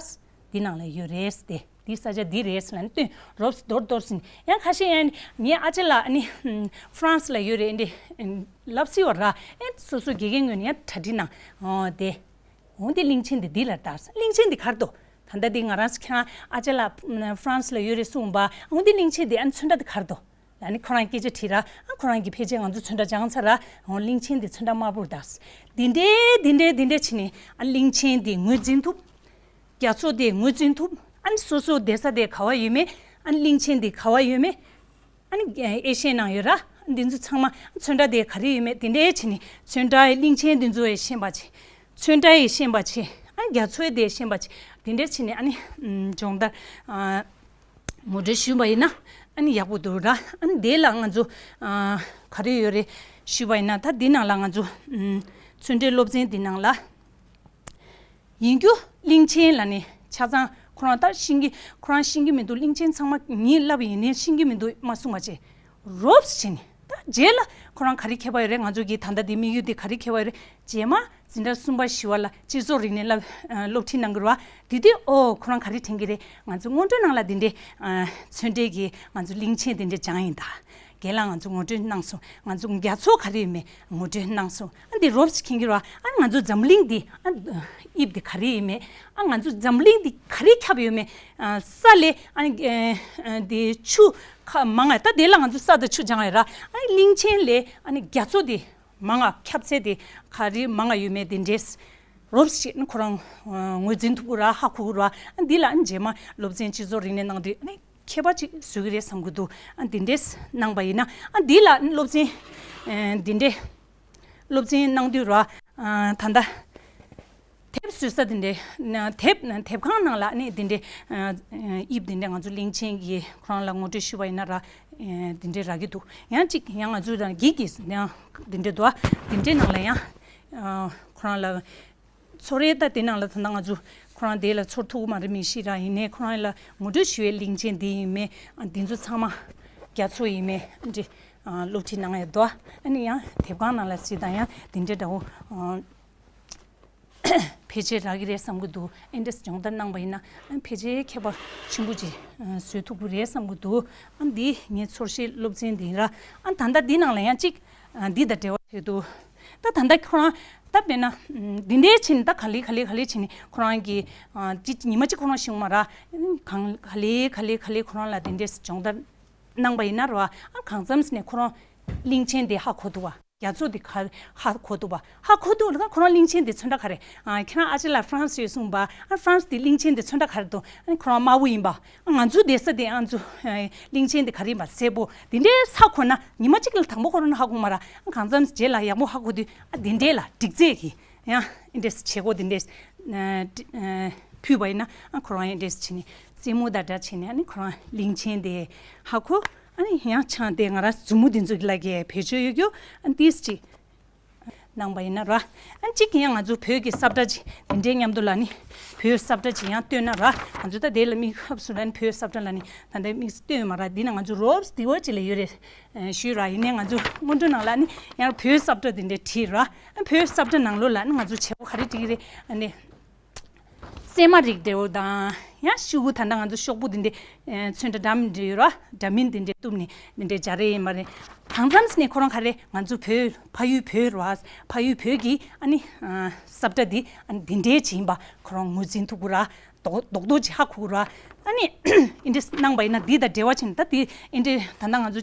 འདི་ནང་ལ་ཡོད་རེད་དེ། འདི་ས་ཆ་འདི་རེད་ལབ་ནས་སྟོན་རོབ་མདོར་མདོར་ཟིན། ཡང་ཁ་ཤས་ཡང་ངའི་ཨ་ཅེ་ལགས་ཨ་ནི་ཧུམ་ཧྥ་རན་སི་ལ་ཡོད་རེད་འདི་ལབ་སྲིད་པ་ར། ཨེ་སོ་སོ་དགེ་རྒན་ངོས་ནས་ཡང་གྲ་སྒྲིག་གནང་། ཨོ་དེ། འོ་འདི་གླིང་ཆེན་འདི་འདི་ལ་ད། གླིང་ཆེན་འདི་ག་རེ་འདུག་ད་ལྟ་འདི་ང་རང་ཁྱེད་རང་ཨ་ཅེ་ལགས་ཧྥ་རན་སི་ལ་ཡོད་རེད་གསུངས་པ། འོ་འདི་གླིང་ཆེན་འདི་ཨ་ནི་ཚོན་ཁྲ་འདི་ག་རེ་འདུག་ཨ་ནི་ཁོ་རང་སྐད་ཆ་དྲིས་ར། ཨ་ཁོ་རང་གིས་ཕལ་ཆེར་ང་ཚོ་ཚོན་ཁྲ་སྦྱངས་ཚར་ར། འོ་གླིང་ཆེན་འདི་ཚོན་ཁྲ་དམར་པོར་གདའ། འདི་འདྲའི་འདི་འདྲའི་འདི་འདྲའི་བྱས་ནས་ཨ་གླིང་ཆེན་འདི་ངོས་འཛིན་ཐུབ། རྒྱ་མཚོ་འདི་ངོས་འཛིན་ཐུབ། ཨ་ནི་སོ་སོ་བསྡད་ས་དེ་ག་བ་ཡོད་མེད། ཨ་ནི་གླིང་ཆེན་འདི་ག་བ་ཡོད་མེད། ཨ་ནི་ཨེ་ཤེས་ནང་ཡོད་ར། འདི་ཚོ་ཚང་མ་ཚོན་ཁྲ་དེ་ག་རེ་ཡོད་མེད་འདི་འདྲའི་བྱས་ནས་ཚོན་ཁྲའི་གླིང་ཆེན་འདི་ཚོ་ཡི་ཤེས་པ་བྱེད། ཚོན་ཁྲ་ཡི་ཤེས་པ་བྱེད། ཨ་ནི་རྒྱ་མཚོའི་དེ་ཤེས་པ་བྱེད། འདི་འདྲའི་བྱས་ནས་ཨ་ནི་སྦྱོང་བརྡར་ཨ། ངོ་སྤྲོད་ཞུས་པ་ཡིན་ན་ཨ་ནི་ཡག་པོ་འདུག་ར། ཨ་ནི་དེ་ལ་ང་ཚོ་ཨ་ག་རེ་ཡོད་རེད་ཞུས་པ་ཡིན་ན། ད་འདི་ནང་ལ་ང་ཚོ་ཨམ་ཚོན་ཁྲའི་སློབ་ཚན་འདི་ནང་ལ་ཡིན་རྒྱུ་གླིང་ཆེན་ལབ་ནས་ཆ་ཚང་ཁོ་རང་ད་ཤེས་ཀྱི་ཁོ་རང་ཤེས་ཀྱི་མི་འདུག་གླིང་ཆེན་ཚང་མ་ངས་བསླབས་ཡིན་ནའི་ཤེས་ཀྱི་མི་འདུག་མ་གསུང་བ་བྱས། རོབ་ཙམ་བྱས་ནས་ད་རྗེས་ལ་ཁོ་རང་ག་རེ་མཁས་པ་ཡོད་རེད། ང་ཚོ་གི་ད་ལྟ་འདི་དམིགས་ཡུལ་འདི་ག་རེ་མཁས་པ་ཡོད་རེད། རྗེས་མ་འཛིན་གྲྭ་གསུམ་པ་བཞི་པ་ལ་སྤྱི་ཚོགས་རིག་གནས་བསླབ་ཨ་སློབ་ཁྲིད་གནང་གི་རེད་བ། དེ་དུས་ཨོ་ཁོ་རང་ག་རེ་དྲན་གྱི་རེད། ང་ཚོ་སྔོན་འགྲོའི་ནང་ལ་འདི་འདྲའི་ཨ་ཚོན་ཁྲའི་གི་ང་ཚོ་གླིང་ཆེན་འདི་འདྲའི་སྦྱངས་ཡིན་ད། རྒན་ལགས་ང་ཚོ་ངོ་སྤྲོད་གནང་སོང་། ང་ཚོ་རྒྱ་མཚོ་ག་རེ་ཡོད་མེད་ངོ་སྤྲོད་གནང་སོང་། ཨ་འདི་རོབ་ཙམ་མཁྱེན་གྱི་རེད་བ། ཨ་ང་ཚོ་འཛམ་གླིང་འདི་ཨ་དབྱིབས་འདི་ག་རེ་ཡོད་མེད། ཨ་ང་ཚོ་འཛམ་གླིང་འདི་ག་རེ་ཁྱབ་ཡོད་མེད། ཨ་ས་ལས་ཨ་ཨ་འདི་ཆུ་ཁ་མང་ང་ད་དེ་ལ་ང་ཚོ་ས་དང་ཆུ་སྦྱངས་ཡོད་ར། ཨ་གླིང་ཆེན་ལས་ཨ་ནི་རྒྱ་མཚོ་འདི་མང་ང་ཁྱབ་ཚད་དེ་ག་རེ་མང་ང་ཡོད་མེད་དེ་འདྲས་རོབ་ཙམ་ཁོ་རང་ཨ་ངོས་འཛིན་ཐུབ་ཀྱི་ར། ཧ་གོ་གི་ར། ཨ་འདི་ལ་ཨ་རྗེས་མ་སློབ་ཚན་སྤྱི་ཚོགས་རིག་གནས་གནང་དུས་ཨ་ནི་མཁས་པ་ཅིག་བཟོ་གི་རེད་བསམ་གྱི་འདུག་ཨ་འདི་འདྲས་གནང་པ་ཡིན་ན་ཨ་འདི་ལ་སློབ་ཚན་ཨ་འདི་འདྲས་སློབ་ཚན་གནང་དུས་ར། ཨ་ད་ལྟ་དེབ་བཟོ་ས་དེ་འདྲས་ན་དེབ་དེབ་ཁང་ནང་ལ་ནི་དེ་འདྲས་ཨ་ཨ་དབྱིབས་དེ་འདྲས་ང་ཚོ་གླིང་ཆེན་གྱི་ཁོ་རང་ལ་ངོ་སྤྲོད་ཞུས་པ་ཡིན་ན་ར། ཨ་དེ་འདྲས་རག་གི་འདུག་ཡང་གཅིག་ཡང་ང་ཚོ་དང་གིག་གིས་ཡང་དེ་འདྲས་འདུག་དེ་འདྲས་ནང་ལ་ཡང་ཨ་ཁོ་རང་ལ་ཚོར་རེ་ད་དེ་ནང་ལ་ད་ལྟ་ང་ཚོ་ཁོ་རང་དེ་ལ་ཚོར་ཐུབ་ཀྱི་མ་རེད་མི་ཤེས་ར། ཡིན་ནའི་ཁོ་རང་ལ་ངོ་སྤྲོད་ཞུ་བའི་གླིང་ཆེན་འདི་ཡིན་མེད། ཨ་འདི་ཚོ་ཚང་མ་རྒྱ་མཚོ་ཡིན་མེད་འདྲི་ཨ་སློབ་ཁྲིད་གནང་ཡ་འདུག་ཨ་ནི་ཡང་དེབ་ཁང་ནང་ལ་གཟིགས་དང་ཡང་དེ་འདྲའི་འདྲ་བོ་ཨ་ཕལ་ཆེར་རག་གི་རེད་བསམ་གྱི་འདུག་ཨེ་འདྲས་སྦྱོང་བརྡར་གནང་པ་ཡིན་ན་ཨ་ཕལ་ཆེར་ཁྱད་པར་ཆེན་པོ་ཅིག་ཨ་བཟོ་ཐུབ་ཀྱི་རེད་བསམ་གྱི་འདུག་ཨ་འདི་ངའི་ཚོར་ཤེས་སློབ་ཚན་འདི་ཡིན་ར། ཨ་ད་ལྟ་འདི་ནང་ལ་ཡང་གཅིག་ཨ་འདི་དང་འབྲེལ་བ་བྱེད་འདུག་ད་ད་ལྟ་ཁོ་རང་ད་དཔེར་ན་འདི་འདྲའི་ཕྱིན་ད་ག་ལེ་ག་ལེ་ག་ལེ་ཕྱིན་ནས་ཁོ་རང་གི་ཨ་ཅི་ཉི་མ་གཅིག་ཁོ་རང་ཤི་མ་ར། གང་ག་ལེ་ག་ལེ་ག་ལེ་ཁོ་རང་ལ་དེ་འདྲའི་སྦྱོང་བརྡར་གནང་པ་ཡིན་ན་ར། ཨ་གང་འཚམས་ནས་ཁོ་རང་གླིང་ཆེན་དེ་ཧ་གོ་འདུག་བ། རྒྱ་མཚོ་དེ་ག་ཧ་གོ་འདུག་བ། ཧ་གོ་འདུག་ལ་ཁོ་རང་གླིང་ཆེན་དེ་ཚོན་ཁྲ་ག་རེ། ཨ་ཁྱེད་རང་ཨ་ཅེ་ལ་ཧྥ་རན་སི་ཡོད་གསུངས་པ། ཨ་ཧྥ་རན་སི་དེ་གླིང་ཆེན་དེ་ཚོན་ཁྲ་ག་རེ་འདུག་ཨ་ཁོ་རང་དམར་པོ་ཡིན་པ། ང་ཚོ་བསྡད་ས་དེ་ང་ཚོ་གླིང་ཆེན་དེ་ག་རེ་ཡིན་པ་སེར་པོ་དེ་འདྲའི་ས་གོ་ན་ཉི་མ་གཅིག་ལ་དང་པོ་ཁོ་རང་ཧ་གོ་མ་ར། གང་འཚམ་རྗེས་ལ་ཡག་པོ་ཧ་གོ་དུས་ཨ་དེ་འདྲའི་ལ་སྒྲིག་རྫས་ཀྱི་ཡང་ཨེ་འདྲས་བྱེད་སྒོ་དེ་འདྲས་ཕུལ་བ་ཡིན་ན་ཨ་ཁོ་རང་ཨེ་འདྲས་བྱས་ནས་རྩེད་མོ་དང་འདྲ་བྱས་ནས་ཨ་ནི་ཁོ་རང་གླིང་ཆེན་དེ་ཧ་གོ། ཨ་ནི་ཡང་ཆང་དེ་ང་རང་མཛུབ་མོ་དེ་ཚོ་ལ་གས་བེད་སྤྱོད་ཡོད་རྒྱུ་ཨ་ཏིས་ཅིག་གནང་པ་ཡིན་ན་ར། ཨ་གཅིག་ཡང་ང་ཚོ་བོད་ཀྱི་ས་བཀྲ་ཅིག་འདི་འདྲའི་མཉམ་དུ་ལ་ནི་བོད་ས་བཀྲ་ཅིག་ཡང་སྟོན་ན་ར། ང་ཚོ་ད་དེ་ལ་དམིགས་ཧབ་སུ་ལ་ནི་བོད་ས་བཀྲ་ལ་ནི་ད་ལྟའི་དམིགས་སུ་སྟོན་མ་ར། འདི་ན་ང་ཚོ་རོབ་སི་དེ་བ་ཅིག་ལ་ཡོད་རེད། ཨ་ཞུས་ར། ཡིན་ནའི་ང་ཚོ་སྔོན་འགྲོ་ནང་ལ་ནི་ཡང་བོད་ས་བཀྲ་འདི་འདྲའི་བྲིས་ར། ཨ་བོད་ས་བཀྲ་ནང་ལོགས་ལ་ནི་ང་ཚོ་བྱེད་སྒོ་ག་རེ་བྲིས་ཀྱི་རེད། ཨ་ནི་རྩེད་མ་རིགས་འདྲ་བོ་དང་ཡང་ཤོག་བུ་ད་ལྟ་ང་ཚོ་ཤོག་བུ་འདི་འདྲའི་ཨ་ཚོན་ཁྲ་འདྲ་མིན་འདྲ་ཡོད་ར། འདྲ་མིན་འདི་འདྲའི་གཏུབ་ནས་འདི་འདྲའི་སྦྱར་ཡས་ཡིན་པ་རེད། གང་འཚམས་ནས་ཁོ་རང་ག་རེ་ང་ཚོ་བོད་ཕ་ཡུལ་བོད་ར། ཕ་ཡུལ་བོད་ཀྱི་ཨ་ནི་ཨ་ས་བཀྲ་འདི་ཨ་ནི་འདི་འདྲའི་ཅིག་ཡིན་པ་ཁོ་རང་ངོས་འཛིན་ཐུབ་ཀྱི་ར། རྡོག་རྡོག་རྡོག་ཅིག་ཧ་གོ་གི་ར། ཨ་ནི་ཨེ་འདྲས་གནང་པ་ཡིན་ན་འདི་དང་འབྲེལ་བ་བྱས་ནས་ད་འདི་ཨེ་འདྲས་ད་ལྟ་ང་ཚོ་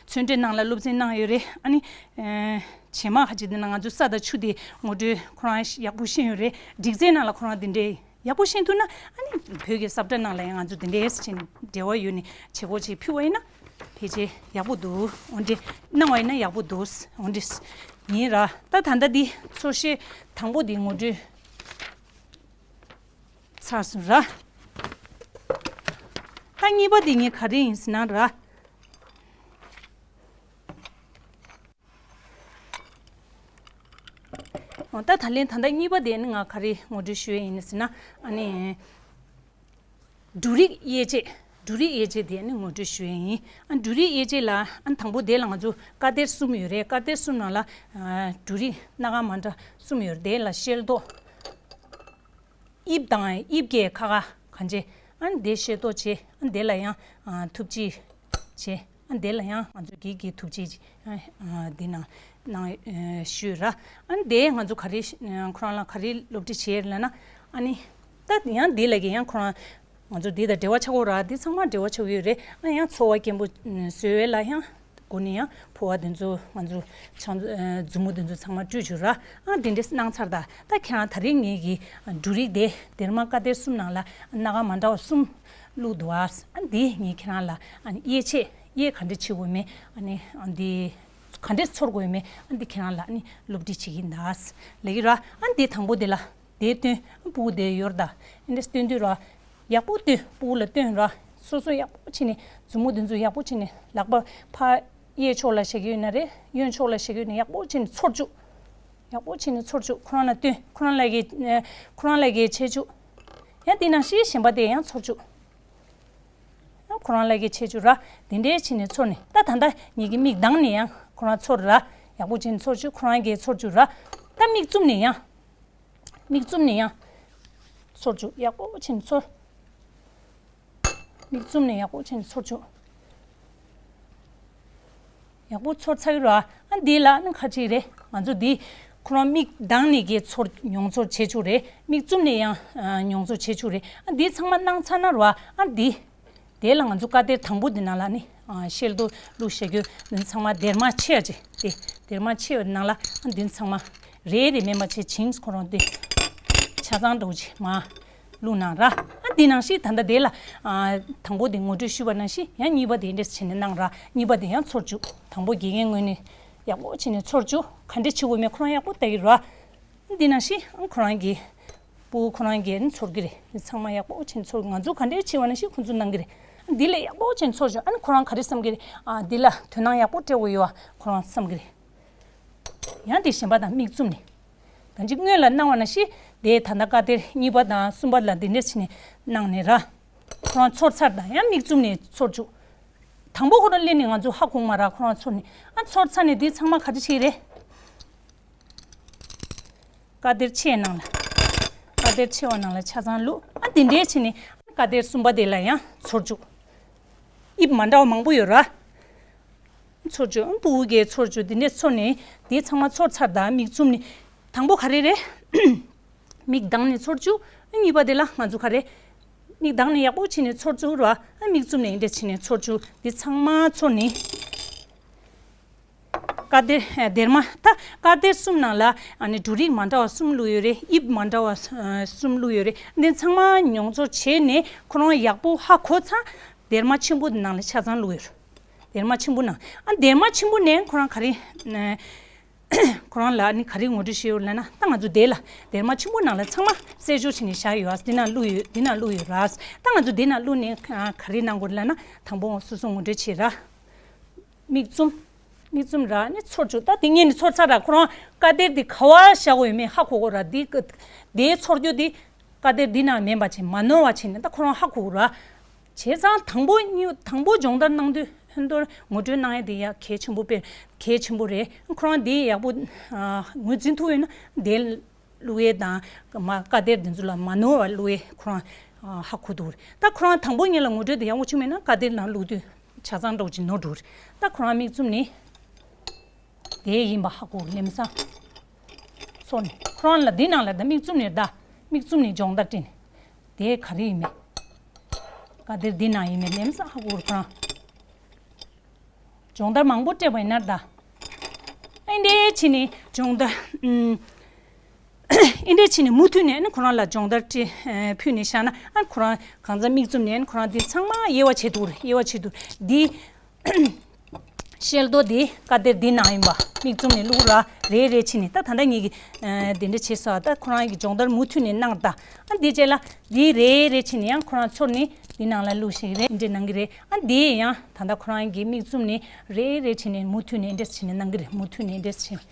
ཚོན་ཁྲའི་ནང་ལ་སློབ་ཚན་གནང་ཡོད་རེད། ཨ་ནི་ཨ་རྗེས་མ་ཁ་ཅིག་འདི་ན་ང་ཚོ་ས་དང་ཆུ་དེ་ངོ་སྤྲོད་ཁོ་རང་ཡག་པོ་ཤེས་ཡོད་རེད། སྒྲིག་རྩལ་ནང་ལ་ཁོ་རང་དེ་འདྲའི་ཡག་པོ་ཤེས་ཐུབ་ན་ཨ་ནི་བོད་ཀྱི་ས་བཀྲ་ནང་ལ་ཡང་ང་ཚོ་དེ་འདྲའི་ཡས་ཟེར་བྱས་ནས་འབྲེལ་བ་ཡོད་ནས་བྱེད་སྒོ་ཅིག་ཕུལ་བ་ཡིན་ན་ཕལ་ཆེར་ཡག་པོ་འདུག་འོན་ཏེ་གནང་བ་ཡིན་ན་ཡག་པོ་འདུག་འོན་ཏེ་ཡིན་ར། ད་ད་ལྟ་འདི་ཚོར་ཤེས་དང་པོ་འདི་ངོ་སྤྲོད་ ཚར་སོང་ར། ད་གཉིས་པ་དེ་ངས་ག་རེ་ཡིན་ཟེར་ན་ར། འོ་ད་ད་ལན་ད་ལྟ་གཉིས་པ་དེ་ནི་ང་ག་རེ་ངོ་སྤྲོད་ཞུ་ཡ་ཡིན་ཟེར་ན། ཨ་ནི། འབྲུ་རིགས་དབྱེ་འབྱེད། འབྲུ་རིགས་དབྱེ་འབྱེད་དེ་ནི་ངོ་སྤྲོད་ཞུ་ཡ་ཡིན། ཨ་འབྲུ་རིགས་དབྱེ་འབྱེད་ལ་ཨ་དང་པོ་དེ་ལ་ང་ཚོ་ཀ་ཏེར་གསུམ་ཡོད་རེད། ཀ་ཏེར་གསུམ་ནང་ལ་ཨ་འབྲུ་རིགས་སྣ་ཁ་མ་འདྲ་གསུམ་ཡོད་རེད། དེ་ལ་ཤེལ་ཏོག་དབྱིབས་དང་དབྱིབས་ཀྱི་ཁ་ཁ་གང་བྱེད། ཨ་ནི་དེ་ཤེལ་ཏོག་བྱེད། ཨ་ནི་དེ་ལ་ཡང་ཨ་ཐུག་ཕྱེ་བྱེད། ཨ་ནི་དེ་ལ་ཡང་ང་ཚོ་གིས་གིས་ཐུག་ཕྱེ་བྱེད། ཨ་འདི་ནང་ནང་ཨ་ཞུས་ར། ཨ་ནི་དེ་ང་ཚོ་ག་རེ་ཨ་ཁོ་རང་ལ་ག་རེ་སློབ་ཁྲིད་བྱེད་ལབ་ན། ཨ་ནི་ད་ཡང་འདི་ལ་གི་ཡང་ཁོ་རང་ང་ཚོ་འདི་དང་འབྲེལ་བ་ཆགས་ཀྱི་ཡོད་ར། འདི་ཚང་མ་འབྲེལ་བ་ཆགས་ཀྱི་ཡོད་རེད། ཨ་ཡང་ཚོར་བ་སྐྱེན་པོ་བཟོ་བའི་ལ་ཡང་སྒོ་ནས་ཡང་ཕོར་པ་དེ་ཚོ་ང་ཚོ་ཆང་ཨ་མཛུབ་མོ་དེ་ཚོ་ཚང་མ་བཀྲུས་བྱུང་ར། ཨ་དེ་འདྲས་གནང་ཚར་ད། ད་ཁྱེད་རང་ད་རིང་ངེད་ཀྱི་འབྲུ་རིགས་དེ་སྡེར་མ་ཀ་ཏེར་གསུམ་ནང་ལ་སྣ་ཁ་མ་འདྲ་བ་གསུམ་བླུགས་འདུག་ཨ། ཨ་འདི་ངས་ཁྱེད་རང་ལ་ཨ་ནི་དབྱེ་ཕྱེ་དབྱེ་ག་འདྲས་བྱེད་དགོས་མེད། ཨ་ནི་ཨ་འདི་ག་འདྲས་ཚོར་དགོས་མེད། ཨ་འདི་ཁྱེད་རང་ལ་ཨ་ནི་སློབ་ཁྲིད་བྱེད་ཀྱི་ཡིན་ད་ལབ་ཀྱི་ར། ཨ་འདི་དང་པོ་དེ་ལ། དེ་སྟོན། ཕྲུ་གུ་དེ་ཡོད་རེད་ད། ཨེ་འདྲས་སྟོན་དུས་ར། ཡག་པོ་སྟོན། ཕྲུ་གུ་ལ་སྟོན་ར། སོ་སོ་ཡག་པོ་བྱས་ནས་མཛུབ་མོ་དེ་ཚོ་ཡག་པོ་བྱས་ནས་ལག་པ་ཕར་གཡས་ཕྱོགས་ལ་བཞག་གི་ཡོད་ན་རེད། གཡོན་ཕྱོགས་ལ་བཞག་གི་ཡོད་ན་ཡག་པོ་བྱས་ནས་ཚོར་བཅུག་ཡག་པོ་བྱས་ནས་ཚོར་བཅུག་ཁོ་རང་ལ་སྟོན། ཁོ་རང་ལ་གི་ཁོ་རང་ལ་གི་བྱེད་བཅུག་ཡང་དེ་ནང་བཞིན་གཞན་པ་དེ་ཡང་ཚོར་བཅུག་ཡང་ཁོ་རང་ལ་གི་བྱེད་བཅུག་ར། དེ་འདྲས་བྱས་ནས་ཚོར་ནས། ད་ད་ལྟ་ངེད་ཀྱི་མིག་གདངས་ནས་ཡང་ཁོ་རང་ཚོར་ར། ཡག་པོ་བྱས་ནས་ཚོར་བཅུག་ཁོ་རང་གིས་ཚོར་བཅུག་ར། ད་མིག་བཙུམ་ནས་ཡང་། མིག་བཙུམ་ནས་ཡང་ཚོར་བཅུག་ཡག་པོ་བྱས་ནས་ཚོར། མིག་བཙུམ་ནས་ཡག་པོ་བྱས་ནས་ཚོར་བཅུག་ཡག་པོ་ཚོར་ཚར་གྱི་རེད་པ། ཨ་འདི་ལ་ནི་ཁ་ཅིག་རེད། ང་ཚོ་འདི་ཁོ་རང་མིག་གདངས་ནས་གི་ཚོར་མྱོང་ཚོར་བྱེད་ཆོག་རེད། མིག་བཙུམ་ནས་ཡང་ཨ་མྱོང་ཚོར་བྱེད་ཆོག་རེད། ཨ་འདི་ཚང་མ་གནང་ཚར་ན་རེད་པ། ཨ་འདི། དེ་ལ་ང་ཚོ་ཀ་ཏེར་དང་པོ་འདི་ནང་ལ་ནི་ཨ་ཤེལ་ཏོག་བླུགས་བཞག་རྒྱུ་འདི་ཚང་མ་སྡེར་མ་ཕྱེ་ཡ་ཅིག་དེ་སྡེར་མ་ཕྱེ་བའི་ནང་ལ་ཨ་འདི་ཚང་མ་རེ་རེ་མེད་མ་བྱེད་ཅིང་ཁོ་རང་དེ་ཆ་ཚང་འདྲ་བོ་ཅིག་མར་བླུགས་གནང་ར། ཨ་འདི་ནང་བཞིན་ད་ལྟ་དེ་ལ་ཨ་དང་པོ་དེ་ངོ་སྤྲོད་ཞུས་པ་ནང་བཞིན་ཡང་གཉིས་པ་དེ་འདྲས་བྱས་ནས་གནང་ར། གཉིས་པ་དེ་ཡང་ཚོར་བཅུག་དང་པོ་དགེ་རྒན་ངོས་ནས་ཡག་པོ་བྱས་ནས་ཚོར་བཅུག་ག་འདྲས་བྱེད་དགོས་མེད་ཁོ་རང་ཡག་པོ་ལྟ་གི་ར། འདི་ནང་བཞིན་ཁོ་རང་གི་ཕྲུ་གུ་ཁོ་རང་གིས་ནི་ཚོར་གི་རེད། འདི་ཚང་མ་ཡག་པོ་བྱས་ནས་ཚོར། ང་ཚོ་ག་འདྲས་བྱས་པ་ནང་བཞིན་ཁོ་ཚོས་གནང་གི་རེད། འདི་ལས་ཡག་པོ་བྱས་ནས་ཚོར་བྱུང་། ཨ་ནི་ཁོ་རང་ག་རེ་བསམ་གི་རེད། ཨ་འདི་ལ་དོ་སྣང་ཡག་པོ་སྤྲད་དགོས་ཡོད་པ་ཁོ་རང་བསམ་གི་རེད། ཡང་དེ་གཞན་པ་དང་མིག་བཙུམ་ནས། ད་ཅི་སྔོན་ལ་གནང་བ་ནང་བཞིན་དེ་ད་ལྟ་ཀ་ཏེར་གཉིས་པ་དང་གསུམ་པ་ལ་འདི་འདྲས་བྱས་ནས་གནང་ནས་ར། ཁོ་རང་ཚོར་ཚར་དང་ཡང་མིག་བཙུམ་ནས་ཚོར་བཅུག་དང་པོ་ཁོ་རང་སླེབས་ནས་ང་ཚོ་ཧ་གོ་མ་ར། ཁོ་རང་ཚོར་ནས་ཨ་ཚོར་ཚར་ནས་འདི་ཚང་མ་ག་རེ་བྱེད་རེད། ཀ་ཏེར་ཕྱེ་ནང་ལ། ཀ་ཏེར་ཕྱེ་བ་ནང་ལ་ཆ་ཚང་བླུགས། ཨ་འདི་འདྲས་བྱས་ནས་ཀ་ཏེར་གསུམ་པ་དེ་ལ་ཡང་ཚོར་བཅུག་དབྱིབས་མ་འདྲ་བ་མང་པོ་ཡོད་ར། ཚོར་བཅུག་ཕྲུ་གུ་གིས་ཚོར་བཅུག་འདི་འདྲས་ཚོར་ནས་འདི་ཚང་མ་ཚོར་ཚར་དང་མིག་བཙུམ་ནས། དང་པོ་ག་རེ་རེད། མིག་གདངས་ནས་ཚོར་བཅུག་གཉིས་པ་དེ་ལ་ང་ཚོ་ག་རེ། མིག་གདངས་ནས་ཡག་པོ་བྱས་ནས་ཚོར་བཅུག་ར། མིག་བཙུམ་ནས་འདི་འདྲས་བྱས་ནས་ཚོར་བཅུག་འདི་ཚང་མ་ཚོར་ནས། ཀ་ཏེར་སྡེར་མ་ད་ཀ་ཏེར་གསུམ་ནང་ལ་ཨ་ནི་འབྲུ་རིགས་མ་འདྲ་བ་གསུམ་བླུགས་ཡོད་རེད། དབྱིབས་མ་འདྲ་བ་གསུམ་བླུགས་ཡོད་རེད། འདི་ཚང་མ་མྱོང་ཚོར་བྱས་ནས་ཁོ་རང་ཡག་པོ་ཧ་གོ་ཚར། སྡེར་མ་ཆེན་པོ་འདི་ནང་ལ་ཆ་ཚང་བླུགས་ཡོད་རེད། སྡེར་མ་ཆེན་པོ་ནང་ཨ་སྡེར་མ་ཆེན་པོ་ནས་ཁོ་རང་ག་རེ་ཁོ་རང་ལ་ནི་ག་རེ་ངོ་སྤྲོད་བྱས་ཡོད་ལབ་ན། ད་ང་ཚོ་དེ་ལ་སྡེར་མ་ཆེན་པོ་ནང་ལ་ཚང་མ་གསལ་བྱེད་བྱས་ནས་བཞག་ཡོད། འདི་ནང་བླུགས་ཡོད། འདི་ནང་བླུགས་ཡོད་ར། ད་ང་ཚོ་འདི་ནང་བླུགས་ནས་ག་རེ་གནང་དགོས་རེད་ལབ་ན། དང་པོ་སོ་སོ་ངོ་སྤྲོད་བྱེད་ར། མིག་བཙུམ། མིག་བཙུམ་ར་ནི་ཚོར་བཅུག་ད་དེ་ངས་ནི་ཚོར་ཚར་ར། ཁོ་རང་ཀ་ཏེར་འདི་ག་བ་བཞག་དགོས་ཡོད་མེད་ཧ་གོ་གོ་ར། འདི་ཀ་འདིའི་ཚོར་རྒྱུ་འདི་ཀ་ཏེར་འདི་ནང་མེད་པ་བྱས་མ་ནོར་བ་བྱས་ནས་ད་ཁོ་རང་ཧ་གོ་གོ་ར། བྱས་ཙང་དང་པོ་གཉིས་དང་པོ་སྦྱོང་བརྡར་གནང་དུས་ཧོན་ཏོར་ངོ་སྤྲོད་གནང་ཡ་འདི་ཡ་གལ་ཆེན་པོ་དཔེ་གལ་ཆེན་པོ་རེད། ཁོ་རང་འདི་ཡག་པོ་ངོས་འཛིན་ཐུབ་ཡོད་ན་དེ། བླུགས་ཡས་དང་མ་ཀ་ཏེར་འདི་ཚོ་ལ་མ་ནོར་བ་བླུགས་ཡས་ཁོ་རང་ཧ་གོ་འདུག་ད་ཁོ་རང་དང་པོ་ཉིད་ལ་ངོ་སྤྲོད་དེ་ཡག་པོ་བྱུང་མེད་ན་ཀ་ཏེར་ནང་བླུགས་དུས་ཆ་ཚང་འདྲ་བོ་ཅིག་ནོར་འགྲོ་རེད། ད་ཁོ་རང་མིག་བཙུམ་ནས་དེ་ཡིན་པ་ཧ་གོ་ལེམ་སང་ཚོར་ནས་ཁོ་རང་ལ་འདི་ནང་ལ་ད་མིག་བཙུམ་ནས་ད་མིག་བཙུམ་ནས་སྦྱོང་བརྡར་སྤྲད་ནས་དེ་ག་རེ་ཡིན་མེད་ཀ་ཏེར་འདི་ནང་ཡིན་མེད་ལེམ་སང་ཧ་གོ་རེད་ཁོ་རང་། སྦྱོང་བརྡར་མང་པོ་སྤྲད་པ་ཡིན་ན་ད། ཨ་འདྲས་བྱས་ནས་སྦྱོང་བརྡར། ཨུམ། ཨ་འདྲས་བྱས་ནས་མུ་མཐུད་ནས་ཨ་ནི་ཁོ་རང་ལ་སྦྱོང་བརྡར་སྤྲད་ཕུལ་ནས་བཞག་ན་ཨ་ཁོ་རང་གང་ཚང་མིག་བཙུམ་ནས་ཨ་ནི་ཁོ་རང་འདི་ཚང་མ་དབྱེ་བ་ཕྱེ་འདུག་རེད། དབྱེ་བ་ཕྱེ་འདུག་འདི། ཤེལ་རྡོ་འདི་ཀ་དེར་འདི་ནང་ཡིན་པ་མིག་བཙུམ་ནས་བླུགས་ར། རེ་རེ་བྱས་ནས་ད་ད་ལྟ་ངེད་ཀྱིས་ཨ་འདི་འདྲ་བྱས་སོང་། ད་ཁོ་རང་གི་སྦྱོང་བརྡར་མུ་མཐུད་ནས་གནང་། ད་ཨ་འདི་རྗེས་ལ་འདི་རེ་རེ་བྱས་ནས་ཡང་ཁོ་རང་ཚོར་ནས་འདི་ནང་ལ་བླུགས་ཤིག་རེ་འདྲ་གནང་གི་རེད། ཨ་འདི་ཡང་ད་ལྟ་ཁོ་རང་གི་མིག་བཙུམ་ནས་རེ་རེ་བྱས་ནས་མུ་མཐུད་ནས་འདྲ་བྱས་ནས་གནང་གི་རེད། མུ་མཐུད་ནས་འདྲ་བྱས་ནས།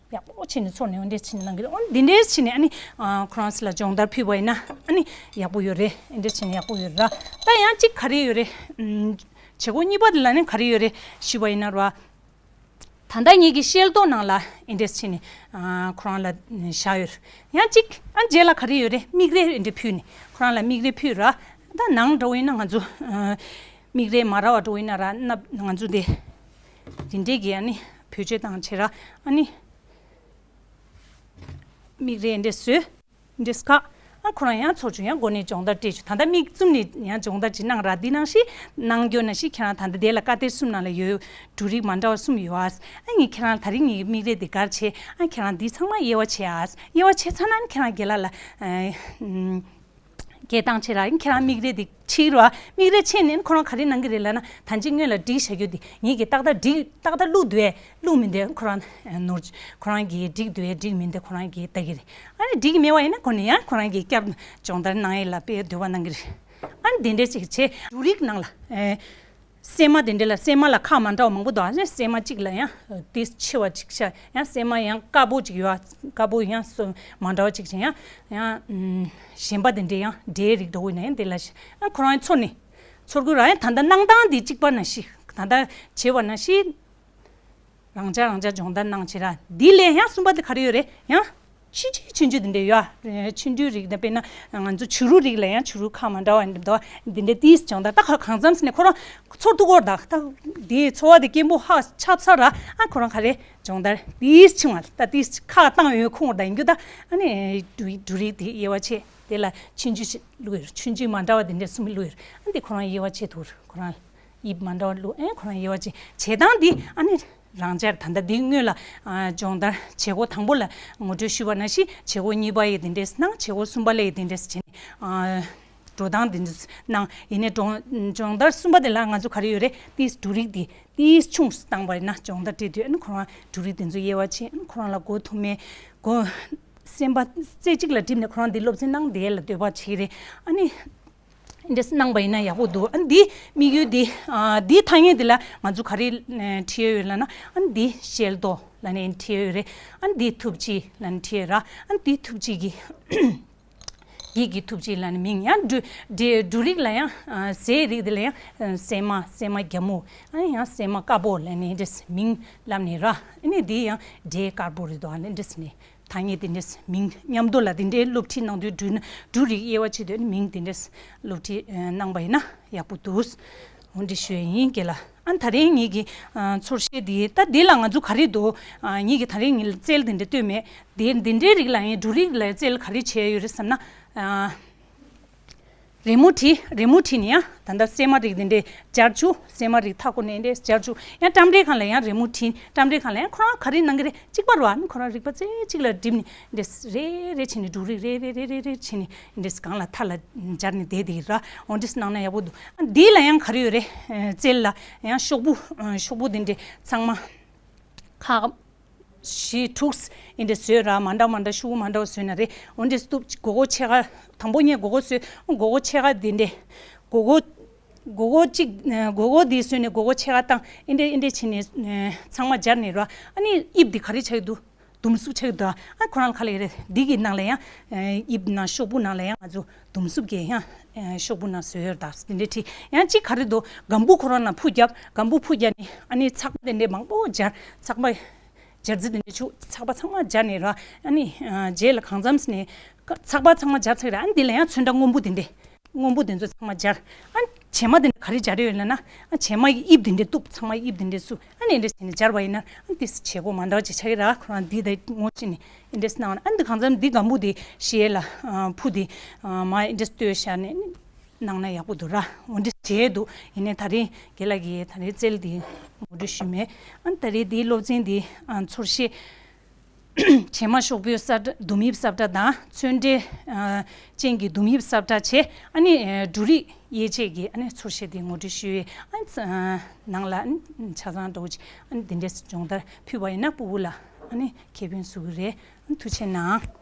ཡག་པོ་བྱས་ནས་ཚོར་ནས་འདི་འདྲས་བྱས་ནས་གནང་གི་རེད། འོ་འདི་འདྲས་བྱས་ནས་ཨ་ནི་ཨ་ཁོ་རང་ཚོ་ལ་སྦྱོང་བརྡར་ཕུལ་བ་ཡིན་ན་ཨ་ནི་ཡག་པོ་ཡོད་རེད། འདི་འདྲས་བྱས་ནས་ཡག་པོ་ཡོད་རེད། ད་ཡང་གཅིག་ག་རེ་ཡོད་རེད། ཨམ། བྱེད་སྒོ་གཉིས་པ་དེ་ལ་ནི་ག་རེ་ཡོད་རེད་ཞུས་པ་ཡིན་ན་ར། ད་ལྟ་ངེད་ཀྱི་ཤེལ་རྡོ་ནང་ལ་འདི་འདྲས་བྱས་ནས་ཨ་ཁོ་རང་ལ་བཞག་ཡོད་རེད། ཡང་གཅིག་ཨ་རྗེས་ལ་ག་རེ་ཡོད་རེད། མིག་རས་འདི་འདྲས་ཕུལ་ནས་ཁོ་རང་ལ་མིག་རས་ཕུལ་ར། ད་ནང་འགྲོ་ཡིན་ན་ང་ཚོ་ཨ་མིག་རས་མ་རག་པ་འགྲོ་ཡིན་ན་ར་ན་ང་ཚོ་འདི་འདི་འདྲས་ཀྱི་ཨ་ནི་བེད་སྤྱོད་བཏང་བྱས་ར་ཨ་ནི། མིག་རས་འདི་བཟོས། འདི་སྐ་ཨ་ཁོ་རང་ཡང་ཚོར་བྱུང་། ཡང་འགོ་ནས་སྦྱོང་བརྡར་སྤྲད་བྱུང་། ད་ལྟ་མིག་བཙུམ་ནས་ཡང་སྦྱོང་བརྡར་ཅིག་གནང་ར། འདི་ནང་བཞིན་གནང་རྒྱུ་ནང་བཞིན་ཁྱེད་རང་ད་ལྟ་དེ་ལ་ཀ་གཏེར་གསུམ་ནང་ལ་ཡོད་འབྲུ་རིགས་མ་འདྲ་བ་གསུམ་ཡོད་ཨ། ཨ་ངས་ཁྱེད་རང་ད་རིང་ངའི་མིག་རས་འདི་གར་བྱས། ཨ་ཁྱེད་རང་འདི་ཚང་མ་དབྱེ་བ་ཕྱེ་ཨ། དབྱེ་བ་ཕྱེ་ཚར་ན་ཨ་ཁྱེད་རང་རྒན་ལགས་ལ་ཨ་ཨམ། སྐད་བཏང་བྱས་ར། ཁྱེད་རང་མིག་རས་འདི་ཕྱེ་ར། མིག་རས་ཕྱེ་ནས་ཁོ་རང་ག་རེ་གནང་གི་རེད་ལབ་ན། ད་ཅི་སྔོན་ལ་སྒྲིག་བྱ་རྒྱུ་འདི་ངེད་ཀྱིས་ཏག་ཏག་སྒྲིག་ཏག་ཏག་བླུགས་འདུག་ཨེ། བླུགས་མི་འདུག་ཁོ་རང་ནོར་ཁོ་རང་གིས་སྒྲིག་འདུག་ཨེ། སྒྲིག་མི་འདུག་ཁོ་རང་གིས་ལྟ་གི་རེད། ཨ་ནི་སྒྲིག་མེད་པ་ཡིན་ན་ཁོ་ནི་ཡང་ཁོ་རང་གིས་བསྐྱར་སྦྱོང་བརྡར་གནང་ཡས་ལ་དཔེ་འདོད་པ་གནང་གི་རེད། ཨ་ནི་དེ་འདྲས་ཅིག་བྱས་འབྲུ་རིགས་ནང་ལ་ཨེ། སྲན་མ་དེ་འདྲ་ལ་སྲན་མ་ལ་ཁག་མ་འདྲ་བ་མང་པོ་འདུག་ཨ་ནི་སྲན་མ་གཅིག་ལ་ཡང་ཏིས་ཆེ་བ་གཅིག་ཤ་ཡང་སྲན་མ་ཡང་དཀར་པོ་གཅིག་ཡོད། དཀར་པོ་ཡང་སོ་མ་འདྲ་བ་གཅིག་བྱས་ཡང་ཡང་ཨམ། གཞན་པ་དེ་འདྲ་ཡང་འབྲས་རིགས་འདྲ་བོ་ཡིན་ན་ཡང་དེ་ལ་ཤ་ཡང་ཁོ་རང་ཚོར་ནས་ཚོར་དགོས་ར། ཡང་ད་ལྟ་གནང་སྟངས་དེ་གཅིག་པ་ནང་བཞིན་ད་ལྟ་བྱས་པ་ནང་བཞིན། རང་འཇགས་རང་འཇགས་སྦྱོང་བརྡར་གནང་བྱས་ར། འདི་ལས་ཡང་གསུམ་པ་དེ་ག་རེ་ཡོད་རེད། ཡང་ཆུང་ཆུང་ཆུང་ཆུང་དེ་འདྲ་ཡོད་ཨ། ཆུང་ཆུང་རིགས་དེ་དཔེར་ན་ང་ཚོ་བྱུ་རུ་རིགས་ལ་ཡང་བྱུ་རུ་ཁག་མ་འདྲ་བ་འདི་འདྲ་འདི་འདྲ་ཏིས་སྦྱོང་བརྡར་ད་ག་གང་འཚམ་ཟེར་ནས་ཁོ་རང་ཚོར་ཐུག་གོ་ར། ད་ད་འདི་ཚོར་བ་དེ་སྐྱེན་པོ་ཧ་ཆགས་ཚར་ར། ཨ་ཁོ་རང་ག་རེ་སྦྱོང་བརྡར་ཏིས་ཆུང་བ་ད་ཏིས་ཁག་བཏང་ཡོད་ཁོང་ད་ཡིན་རྒྱུ་ད། ཨ་ནི་འབྲུ་འབྲུ་རིགས་དེ་དབྱེ་བ་ཕྱེ་དེ་ལ་ཆུང་ཆུང་ཞིག་བླུགས་ཡོད། ཆུང་ཆུང་མ་འདྲ་བ་དེ་འདྲ་གསུམ་བླུགས་ཡོད། ཨ་འདི་ཁོ་རང་དབྱེ་བ་ཕྱེ་ཐུབ་ར་ཁོ་རང་། དབྱིབས་མ་འདྲ་བ་བླུགས་ཨེ་ཁོ་རང་དབྱེ་བ་ཕྱེ་བྱེད་སྟངས་འདི་ཨ་ནི་རང་འཇགས་ད་ལྟ་འདི་སྔོན་ལ་ཨ་སྦྱོང་བརྡར་བྱེད་སྒོ་དང་པོ་ལ་ངོ་སྤྲོད་ཞུས་པ་ནང་བཞིན་བྱེད་སྒོ་གཉིས་པ་ཡི་འདི་འདྲས་གནང་། བྱེད་སྒོ་གསུམ་པ་ལ་ཡི་འདི་འདྲས་བྱས་ནས་ཨ་འགྲོ་སྟངས་འདི་འདྲས་གནང་། ཡིན་ནའི་སྦྱོང་སྦྱོང་བརྡར་གསུམ་པ་དེ་ལ་ང་ཚོ་ག་རེ་ཡོད་རེད། ཏིས་འབྲུ་རིགས་འདི་ཏིས་ཆུང་བཏང་བ་ཡིན་ན་སྦྱོང་བརྡར་སྤྲད་དུས་ཨ་ནི་ཁོ་རང་འབྲུ་རིགས་འདི་ཚོ་དབྱེ་བ་ཕྱེ། ཨ་ནི་ཁོ་རང་ལ་མགོ་ཐུག་མེད་མགོ་སེམས་པ་རྩེ་གཅིག་ལ་སྒྲིམ་ནས་ཁོ་རང་འདི་སློབ་ཚན་གནང་བསྡད་ལ་འདོད་པ་བྱེད་ཀྱི་རེད། ཨ་ནི། འདྲས་གནང་པ་ཡིན་ན་ཡག་པོ་འདུག་ཨ་འདི་དམིགས་ཡུལ་འདི་ཨ་འདི་ཐ་སྙད་འདི་ལ་ང་ཚོ་ག་རེ་ཨ་བྲིས་ཡོད་ལབ་ན། ཨ་འདི་ཤེལ་རྡོ་ལབ་ནས་བྲིས་ཡོད་རེད། ཨ་འདི་ཐུག་རྗེས་ལབ་ནས་བྲིས་ཡོད་ར། ཨ་འདི་ཐུག་རྗེས་ཀྱི་ཡིད་ཀྱི་ཐུག་རྗེས་ལབ་ནས་མིང་ཡང་འབྲུ་འབྲུ་འབྲུ་རིགས་ལ་ཡང་ཨ་ཟས་རིགས་འདི་ལ་ཡང་ཨ་སྲན་མ་སྲན་མ་རྒྱ་སྨུག་ཨ་ཡང་སྲན་མ་དཀར་པོ་ལབ་ནས་འདྲས་མིང་ལབ་ནས་ར། ཨ་ནི་འདི་ཡང་འབྲས་དཀར་པོ་རེད་འདུག་ཨ་ནི་འདྲས་ནས། ཐ་སྙད་དེ་འདྲས་མིང་མཉམ་དུ་ལ་དེ་འདྲའི་སློབ་ཁྲིད་གནང་དུས་འབྲུ་འབྲུ་རིགས་དབྱེ་བ་ཕྱེ་དུས་མིང་དེ་འདྲས་སློབ་ཁྲིད་ཨ་གནང་པ་ཡིན་ན་ཡག་པོ་འདུག་འོ་འདི་ཞུ་ཡ་ཡིན་རྒན་ལགས། ཨ་ད་རིང་ངེད་ཀྱི་ཨ་ཚོར་ཤེས་འདི་ད་འདི་ལ་ང་ཚོ་ག་རེ་འདུག་ཨ་ངེད་ཀྱི་ད་རིང་ངེད་ལ་རྩལ་དེ་འདྲ་སྟོན་མེད། དེ་འདི་འདྲའི་རིགས་ལ་ཡང་འབྲུ་རིགས་ལ་རྩལ་ག་རེ་བྱས་ཡོད་རེད་བསམ་ན། ཨ། རི་མོ་བྲིས། རི་མོ་བྲིས་ནས་ཡང་ད་ལྟ་སྲན་མ་རིགས་འདི་འདྲས་སྦྱར་བཅུག་སྲན་མ་རིགས་མཐའ་སྐོར་ནས་འདྲས་སྦྱར་བཅུག་ཡང་ཊམ་རའི་སྒང་ལ་ཡང་རི་མོ་བྲིས། ཊམ་རའི་སྒང་ལ་ཡང་ཁོ་རང་ག་རེ་གནང་གི་རེད། གཅིག་པ་རེད་བ། ཨ་ནི་ཁོ་རང་རིག་པ་རྩེ་གཅིག་ལ་བསྒྲིམས་ནས་འདྲས་རེ་རེ་བྱས་ནས་འབྲུ་རིགས་རེ་རེ་རེ་རེ་རེ་བྱས་ནས་འདྲས་སྒང་ལ་མཐའ་ལ་སྦྱར་ནས་བསྡད་དེ་ར། འོ་འདྲས་གནང་ན་ཡག་པོ་འདུག་ཨ་འདི་ལ་ཡང་ག་རེ་ཡོད་རེད། རྩལ་ལ་ཡང་ཤོག་བུ་ཤོག་བུ་འདི་འདྲས་ཚང་མ་ཁག་བཞི་དྲུག་འདི་འདྲ་བཟོས་ར། མ་འདྲ་མ་འདྲ་ཤོག་བུ་མ་འདྲ་བ་བཟོས་ན་རེད། འོ་འདྲ་སྟུབ་སྒོར་སྒོར་ཕྱེད་ཀ་དང་པོ་ངས་སྒོར་སྒོར་བཟོས། སྒོར་སྒོར་ཕྱེད་ཀ་འདི་འདྲ་སྒོར་སྒོར་སྒོར་སྒོར་གཅིག་སྒོར་སྒོར་འདི་བཟོས་ནས་སྒོར་སྒོར་ཕྱེད་ཀ་བཏང་། འདི་འདྲ་འདི་འདྲ་བྱས་ནས་ཚང་མ་སྦྱར་ནས་ར། ཨ་ནི་དབྱིབས་འདི་ག་རེ་ཆགས་ཀྱི་འདུག་དུམ་སུབ་ཆགས་ཀྱི་འདུག་ཨ་ཁོ་རང་ཁ་ལ་ཡོད་རེད། འདི་གི་ནང་ལ་ཡང་དབྱིབས་ནང་ཤོག་བུ་ནང་ལ་ཡང་ང་ཚོ་དུམ་སུབ་ཀྱི་ཡང་ཤོག་བུ་ནང་བཟོས་ཡོད་རེད། ད་འདི་འདྲ་བྲིས། ཡང་གཅིག་ག་རེ་འདུག་སྒམ་པོ་ཁོ་རང་ནང་ཕུ་བརྒྱབ། སྒམ་པོ་ཕུ་བརྒྱབ་ནས་ཨ་ནི་ཚགས་པ་འདི་འདྲ་མང་པོ་སྦྱར། ཚགས་པ་སྦྱར་རྩི་དེ་འདྲ་བྱུག་ཚགས་པ་ཚང་མ་སྦྱར་ནས་ར། ཨ་ནི་རྗེས་ལ་གང་འཚམས་ནས་ཚགས་པ་ཚང་མ་སྦྱར་ཚར་ར། ཨ་ནི་འདི་ལ་ཡང་ཚོན་ཁྲ་སྔོན་པོ་དེ་འདྲ་སྔོན་པོ་དེ་ཚོ་ཚང་མ་སྦྱར། ཨ་ནི་བྱེ་མ་དེ་འདྲ་ག་རེ་སྦྱར་ཡོད་ལབ་ན། ཨ་བྱེ་མ་ཡི་དབྱིབས་དེ་འདྲ་གཏུབ། ཚང་མ་དབྱིབས་དེ་འདྲ་བཙུགས། ཨ་ནི་འདི་འདྲ་བྱས་ནས་སྦྱར་བ་ཡིན་ན་ཨ་ནི་དེ་བྱེད་སྒོ་མ་འདྲ་བ་ཅིག་ཆགས་ཀྱི་ར། ཁོ་རང་འདི་ད་ངོ་ཤེས་ནས་འདི་འདྲ་གནང་བ་ན། ཨ་ནི་འདི་གང་འཚམས་འདི་སྒམ་པོ་དེ་ཞེས་ལ་ཕུ་དེ་མ་འདི་འདྲ་ལྟོས་བཞག་ནས་གནང་ན་ཡག་པོ་འདུག་ར། འོ་འདི་བྱས་འདུག་ཡིན་ནའི་ད་རེས་རྒན་ལགས་ཀྱིས་ད་རེས་རྩལ་འདི་ངོ་སྤྲོད་ཞུས་མེད། ཨ་ནི་ད་རེས་འདིའི་སློབ་ཚན་འདི་ཨ་ཚོར་ཤེས་བྱེ་མ་ཤོག་བུའི་ས་ཁྲ་ཟླུམ་དབྱིབས་ས་ཁྲ་དང་ཚོན་ཁྲའི་ཨ་ཅན་གྱི་ཟླུམ་དབྱིབས་ས་ཁྲ་བྱས། ཨ་ནི་ཨ་འབྲུ་རིགས་ དབྱེ་འབྱེད་ཀྱི་ཨ་ནི་ཚོར་ཤེས་དེ་ངོ་སྤྲོད་ཞུ་ཡས། ཨ་ནི་ནང་ལ་ཨ་ནི་ཆ་ཚང་འདྲ་བོ་ཅིག་ཨ་ནི་འདི་འདྲས་སྦྱོང་བརྡར་ཕུལ་བ་ཡིན་ན་སྤུ་གུ་ལ་ཨ་ནི་ཁེ་ཕན་བཟོ་གི་རེད། ཨ་ནི་ཐུགས་རྗེ་གནང་།